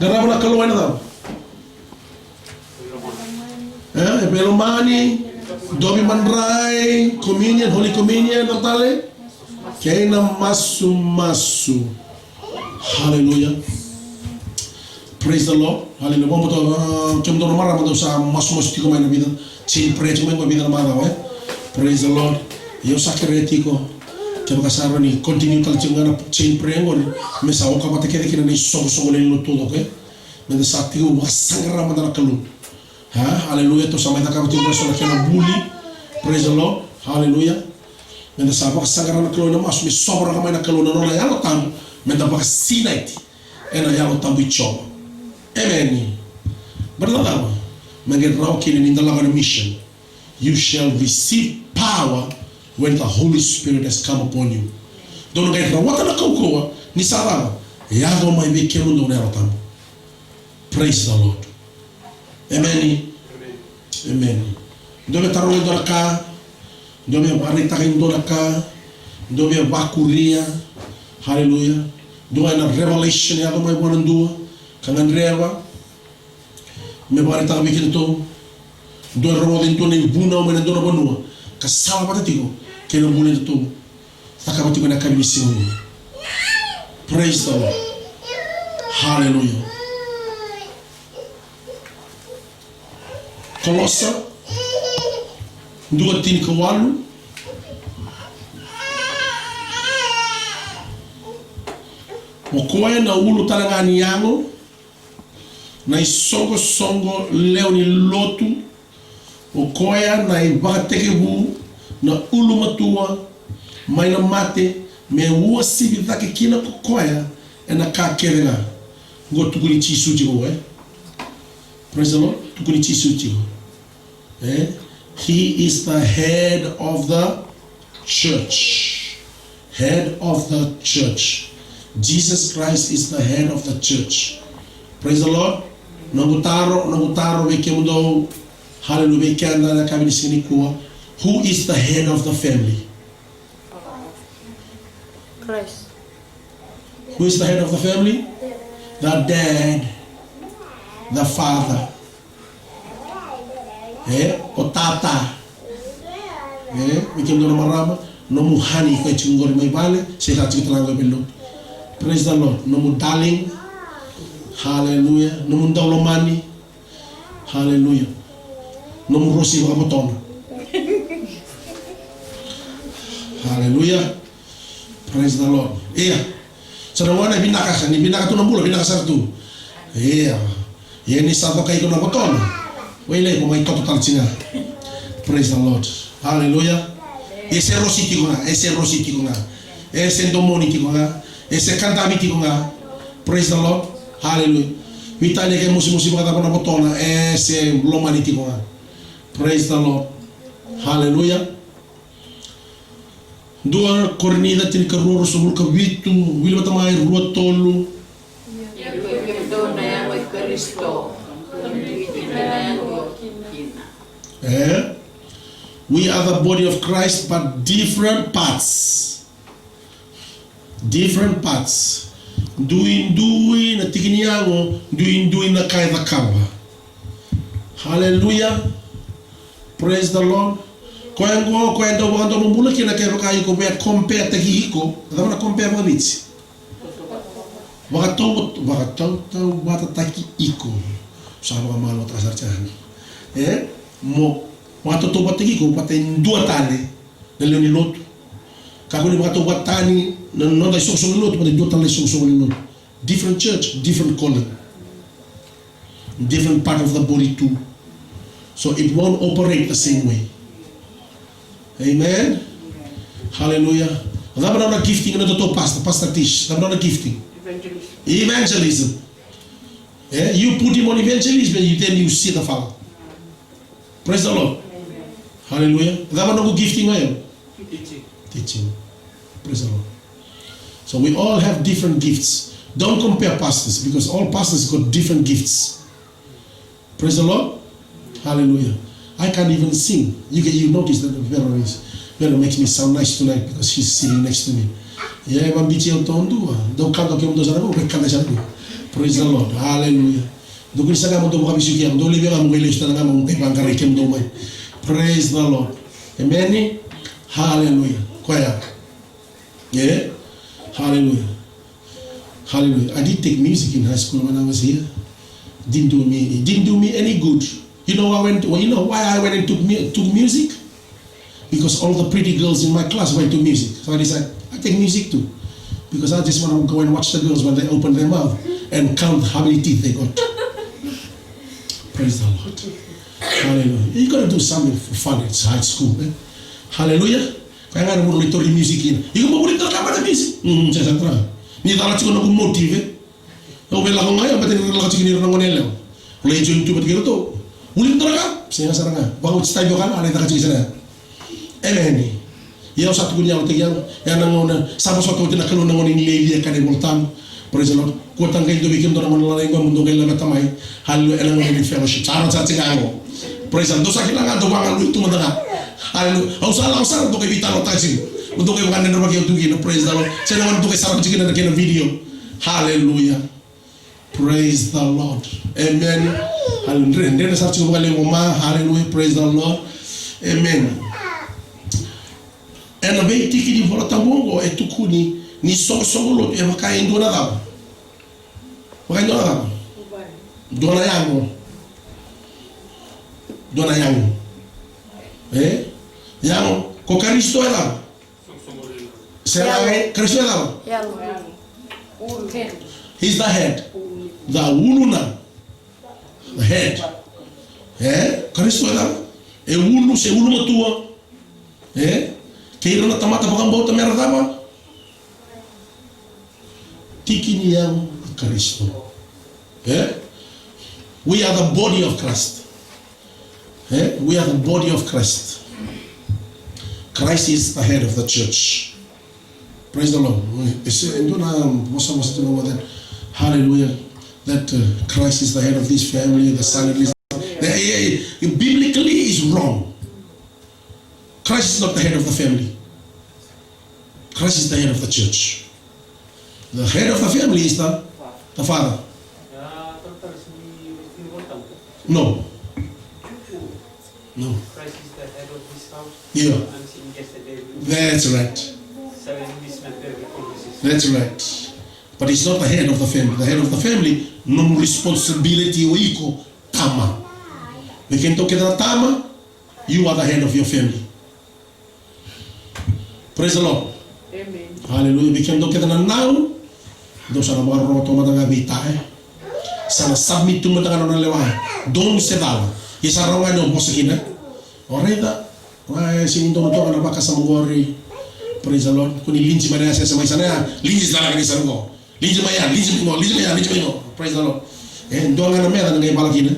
Qarava na Kalou ena cava? E, e veilomani, dovi madrai, communion, Holy Communion, na tale? Kei na masumasu. Hallelujah. Praise the Lord. Hallelujah. Vamos to, ah, kemudou na marama dou sa masumasu tiko mai na vica. Chain prayer tiko mai na vica na macawa, e? Praise the Lord. Io sa kerea tiko. Kevaka sa rawa ni continue tale tiko ga na chain prayer qori. Me sa oka vata kece kina na isoqosoqo lewe ni lotu, okay? Meda sa tiko vakasaqara mada na Kalou. Ha? Hallelujah. Tou sa mai cakava tiko eso na kena vuli. Praise the Lord. Hallelujah. Meda sa vakasaqara na Kalou ena masu, me sovaraka mai na Kalou na nona Yalo Tabu, meda vakasinaiti ena Yalo Tabu i Jiova. Amen. Baleta na cava? Me qai rawa kina ni da lako ena mission. You shall receive power when the Holy Spirit has come upon you. Dou na qai rawata na kaukauwa ni sa cava? Yaco mai vei kemudou na Yalo Tabu. Praise the Lord. Amen. Amen. Dou via taroga e dua na ka. Dou via vakaraitaka e dua na ka. Dou via vakuria. Hallelujah. Dua na revelation e yaco mai vua na dua ka gadreva me vakaraitaka vei kedatou. Dou rogoca e dua na ivunau mai na dua na vanua ka sala vata tiko kei na vuna edatou cakava tiko ena yakavi ni siga oqo. Praise the Lord. Hallelujah. Kolosa dua, tinikawalu. O koya na ulu tale ga ni yago, na isoqosoqo lewe ni lotu, o koya na ivakatekivu, na ulumatua mai na mate, me uasivi cake kina ko koya ena ka kece ga. Qo tukuni Jisu tiko, e? Praise the Lord. Tukuni Jisu tiko. Eh? He is the head of the church. Head of the church. Jesus Christ is the head of the church. Praise the Lord. Noqu taro, noqu taro vei kemudou. Hallelujah. Vei keda na yakavi ni siga nikua. Who is the head of the family? Christ. Who is the head of the family? The dad. The father. E, o tata. E, vei kemudou na marama, nomu honey, koya tiko qori mai vale, se sa tiko tale ga qori mai lotu. Praise the Lord. Nomu darling. Hallelujah. Nomu daulomani. Hallelujah. Nomu rosi vakavotona. Hallelujah. Praise the Lord. Ia. Sa na gone vinaka, sa ni vinaka tu na bula, vinaka sara tu. Ia. Ia ni sa toka iko na votona. Wailai ko mai toto tale tiko ga. Praise the Lord. Hallelujah. E se rosi tiko ga, e se rosi tiko ga. E se domoni tiko ga. E se kadavi tiko ga. Praise the Lord. Hallelujah. Veitalia ke mosimosi vakacava na votona, e se lomani tiko ga. Praise the Lord. Hallelujah. Dua Korinica tinikarua, ruasagavulu ka vitu, wili vata mai, rua, tolu. Ia ko kemudou na yago i Karisito, ko ni kina na yago kina. Eh? We are the body of Christ, but different parts. Different parts. Duidui na tiki ni yago, duidui na ka e cakava. Hallelujah. Praise the Lord. Koya qo, koya dau vakadomobula kina kevaka iko via compare-taki iko. Cava na compare vakaviti? Vakatau, vakatautauvatataki iko. Sa vakamalo taka sara tiko yani. E? Mo vakatautauvatataki iko vata e dua tale na lewe ni lotu. Kakua ni vakatauvatatani na noda isoqosoqo ni lotu vata e dua tale na isoqosoqo ni lotu. Different church, different calling. Different part of the body too. So it won't operate the same way. Amen. Hallelujah. Cava na nona gifting na nodatou pastor, Pastor Tish? Cava na nona gifting? Evangelism. Evangelism. Eh, you put him on evangelism and you, then you see the Father. Praise the Lord. Hallelujah. Cava na noqu gifting o yau? Teaching. Teaching. Praise the Lord. So we all have different gifts. Don't compare pastors, because all pastors got different gifts. Praise the Lord. Hallelujah. I can't even sing. You get, you notice that Vera is, Vera makes me sound nice tonight because she's sitting next to me. Yeah, but bici au tou dua. Dou kata, kemudou sa na, kemudou kata sa na. Praise the Lord. Hallelujah. Dou kua ni saga mo dou vakavisukia, dou laivi ga mo qai lesu tale ga mo qai vaqarai kemudou mai. Praise the Lord. Amen. Hallelujah. Koya. Yeah. Hallelujah. Hallelujah. I did take music in high school when I was here. Didn't do me, it didn't do me any good. You know, I went, well, you know why I went and took, mu- took music? Because all the pretty girls in my class went to music. So I decided, I take music too. Because I just want to go and watch the girls when they open their mouth and count how many teeth they got. Praise the Lord. Hallelujah. You gotta do something for fun. It's high school, eh? Hallelujah. Koya ga na vuna ni tori music ina. Iko mo vuli tara ka vata music. Mm, sa sa tara. Ni cala tiko na ku motive. Au vei lako ga ya, bata ni lako tiko ni ra na gone yalewa. Lai join tu vata kei ratou. Vuli tara ka. Sega sara ga. Vakauti style vaka na, lai taka tiko sara. Amen. Ia au sa tukuni au teki au. Ya na gauna sa vosota oti na Kalou na gone ni laivi e ka na iVolatabu. Praise the Lord. Kua taqai dua vei kemudou na gone lalai qo mo dou qai laveta mai. Hallelujah. Ena gauna ni fellowship. Sa rauta tiko ga qo. Praise the Lord. Dou sa kila ga dou vagalui tu mada ga. Hallelujah. Au sa lako sara dou qai veitalanoataka tiko. Mo dou qai vakadredrevaki au tu kina. Praise the Lord. Se na gauna dou qai sarava tiko kina na kena video. Hallelujah. Praise the Lord. Amen. Hallelujah. Dredre sara tiko vakalevu ma. Hallelujah. Praise the Lord. Amen. Ena veitiki ni Vola Tabu oqo e tukuni ni soqosoqo lotu e vaka e dua na cava? Vaka e dua na cava? Dua na yago. Dua na yago. E? Yago. Ko Karisito e cava? Sega, Karisito e cava? Yago. He's the head. The uluna. The head. E? Karisito e cava? E ulu se ulumatua. E? Kei ira na tamata vakabauta me ra cava? Tiki ni yago i Karisito. E? We are the body of Christ. E? We are the body of Christ. Christ is the head of the church. Praise the Lord. E dua na vosa, vosa tu na that. Hallelujah. That uh, Christ is the head of this family, the son is. Eh, eh, eh, biblically is wrong. Christ is not the head of the family. Christ is the head of the church. The head of the family is the, the father. No. No. Christ is the head of this house. Yeah. I'm seeing yesterday. That's right. Seven mismatch every conversation. That's right. But he's not the head of the family. The head of the family, no responsibility o iko tama. Vei kemudou kece na tama, you are the head of your family. Praise the Lord. Amen. Hallelujah. Vei kemudou kece na nau, dou sa na vakarorogo toka mada ga vei ta, e. Sa na submit tu mada ga na nona lewa. Dou se cala. Ia sa rawa ga ni o vosa kina. O raica. Wa, e sega ni donu toka na vakasama qori. Praise the Lord. Ko ni linji mai na yasayasa mai sana ya, linji tale ga ni sana qo. Linji mai ya, linji mai qo, linji mai ya, linji mai qo. Praise the Lord. E, dua ga na meca na qai vala kina.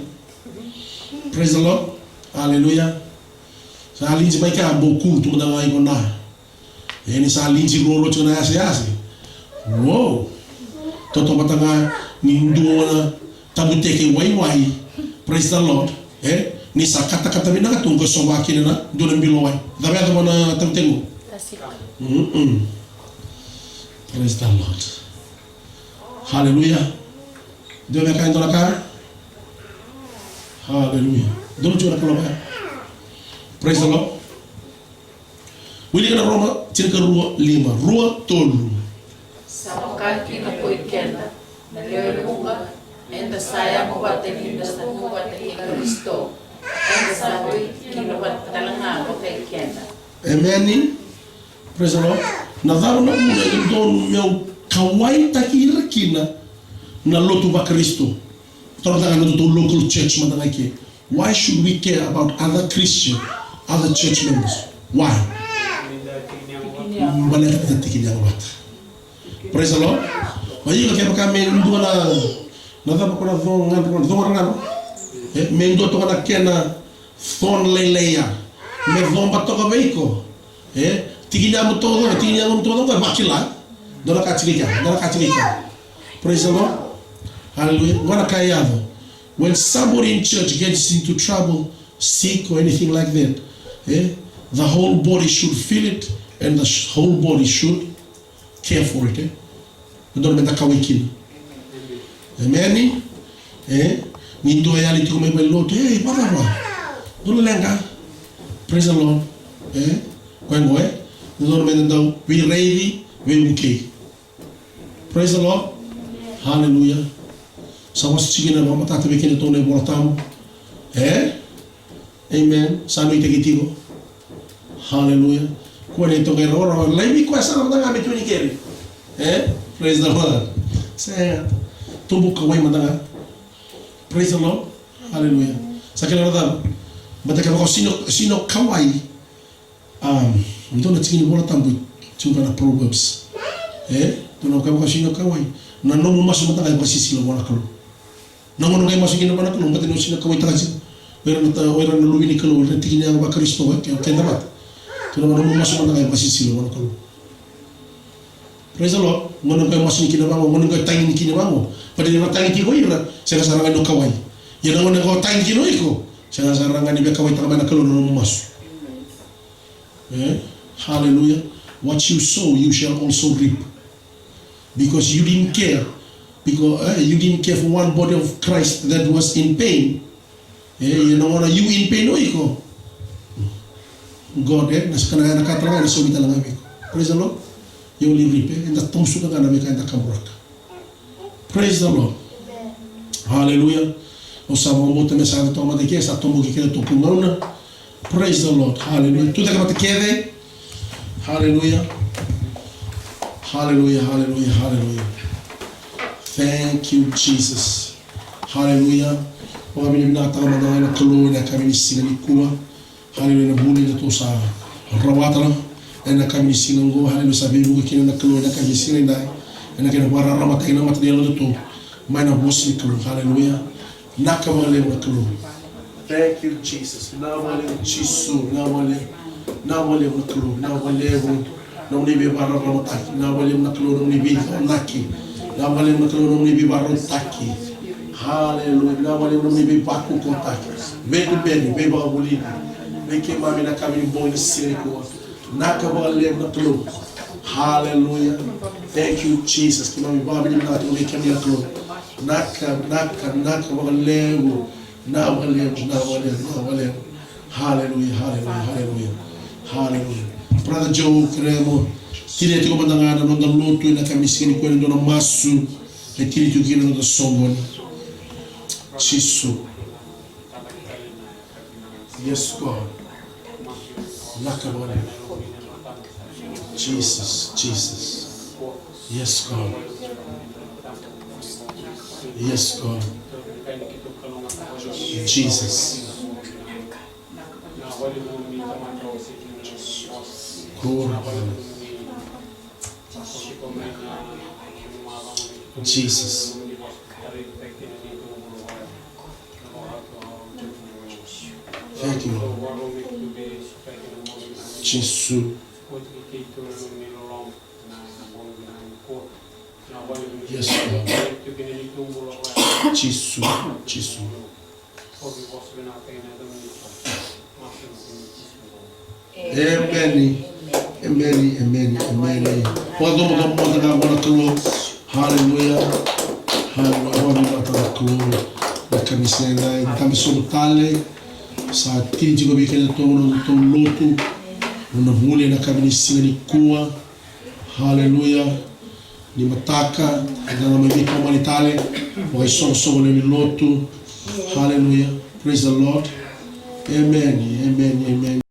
Praise the Lord. Hallelujah. Sa linji mai ka, bau kutu mada ga iko na. E, ni sa linji ruarua tiko na yasayasa. Wow. Toto vata ga ni dua na tabuteke waiwai. Praise the Lord. E, ni sa katakata vinaka tu, qo sova kina na dua na bilo wai. Cava e yacova na tabuteke qo? Plastic. Mm-mm. Praise the Lord. Hallelujah. Dua na ka, dua na ka. Hallelujah. Dua na ka, dua na ka. Praise the Lord. Wilika na Roma tinikarua lima, rua, tolu. Sa vaka kina ko i keda na lewe vuqa, eda sa yago vata ni da sa tu vata kei Karisito, eda sa tu kina vata tale ga vata kei keda. Emeni. Praise the Lord. Na cava na vuna e dodonu meu kauwaitaki ira kina na lotu vaKarisito? Toro ga na nodatou local church mada ga i ke. Why should we care about other Christian, other church members? Why? Baleta da tiki ni yago vata. Praise the Lord. Ma iko kevaka me dua na, na cava ko na co ga, co ga, e, me dua toka na kena thorn lailai ya, me coba toka vei iko. E, tiki ni yago taucoko, tiki ni yago taucoko, e vakila. Dua na ka tiko i kea, dua na ka tiko i kea. Praise the Lord. Hallelujah. Dua na ka e yaco. When somebody in church gets into trouble, sick or anything like that, eh, the whole body should feel it and the sh- whole body should care for it, eh? Dodonu meda kauwai kina. Emeni. Eh? Ni dua e yali tiko mai valenilotu, "Ei, vakacava? Dou leqa." Praise the Lord. Eh? Koya qo, eh? Dodonu meda dau veiraici, veivukei. Praise the Lord. Hallelujah. Sa wase tiko kina, vakamatata vei keda tu na iVola Tabu. Eh? Amen. Sa nuitaki tiko. Hallelujah. Kua ni toqai rawarawa. Laivi koya sara mada ga me tu ni keri. Eh? Praise the Lord. Sega. Tubu kauwai mada ga. Praise the Lord. Hallelujah. Sa kila na cava? Baleta kevaka o sega ni, sega ni kauwai. Um, dua na tiki ni Vola Tabu, tiko na Proverbs. Eh? Dua na ka vakasisila kauwai. Na nomu masu mada ga e vakasisila vua na Kalou. Na gauna qai masu kina vua na Kalou, baleta ni o sega ni kauwaitaka tiko. O ira na ta-, o ira na luve ni Kalou, o ira na tiki ni yago vaKarisito, eh, ke, keda vata. Dua na nomu masu mada ga e vakasisila vua na Kalou. Praise the Lord. Gauna qai masu ni kina vaqo, gauna qai tagi ni kina vaqo. Baleta ni ra tagi tiko ira, sega sara ga ni o kauwai. Ia na gauna qai tagi kina o iko, sega sara ga ni veikauwaitaka mai na Kalou na nomu masu. Eh? Hallelujah. What you sow, you shall also reap. Because you didn't care. Because, eh, you didn't care for one body of Christ that was in pain. Eh, ia na gauna you in pain o iko, God, eh, na sa kana na ka tale ga, na saumi tale ga vei iko. Praise the Lord. You only reap, eh, eda tamusuka ga na veika eda kaburaka. Praise the Lord. Hallelujah. Au sa vakabauta me sa yaco toka mada i ke, sa toboki keda toka na gauna. Praise the Lord. Hallelujah. Tucake mada kece. Hallelujah. Hallelujah, hallelujah, hallelujah. Thank you, Jesus. Hallelujah. Vakavinavinakataka mada ga na Kalou ena yakavi ni siga nikua. Haleluya, na vuli datou sa rawata ena yakavi ni siga oqo. Haleluya, sa veivuke kina na Kalou ena yakavi ni siga nidai. Ena kena vakararamataki na mata ni yalodatou mai na vosa ni Kalou. Haleluya. Vinaka vakalevu na Kalou. Thank you, Jesus. Vinaka vakalevu Jisu. Vinaka vakalevu. Vinaka vakalevu na Kalou. Vinaka vakalevu. Nomuni veivakararamataki. Vinaka vakalevu na Kalou nomuni veiconaki. Vinaka vakalevu na Kalou nomuni veivakarautaki. Haleluya. Vinaka vakalevu nomuni veivakukutaki. Veiduberi, veivakavulici vei keimami na yakavi ni bogi ni siga nikua. Vinaka vakalevu na Kalou. Haleluya. Thank you, Jesus. Keimami vakavinavinaka tiko vei kemuni na Kalou. Vinaka, vinaka, vinaka vakalevu. Vinaka vakalevu, vinaka vakalevu, vinaka vakalevu. Haleluya, haleluya, haleluya. Haleluya. Brother Joe, kerea mo tinia tiko mada ga na noda lotu ena yakavi ni siga nikua ena dua na masu e tini tiko kina na noda soqoni. Jisu. Yes, God. Vinaka vakalevu. Jesus, Jesus. Yes, God. Yes, God. Jesus. Glory. Jesus. Thank you, Lord. Jisu. Yes, Lord. Jisu, Jisu. Emeni, emeni, emeni, emeni. Vakacabo, vakacabo mada ga vua na Kalou. Haleluya. Haleluya. Vakacabo mada ga vua na Kalou. Na ka ni sega, e dabe sobu tale. Sa tini tiko vei keda tou na tou lotu. Na vuli na ka ni siga nikua. Haleluya. Ni mataka, eda na mai veitomani tale, vakaisoqosoqo lewe ni lotu. Haleluya. Praise the Lord. Amen, amen, amen.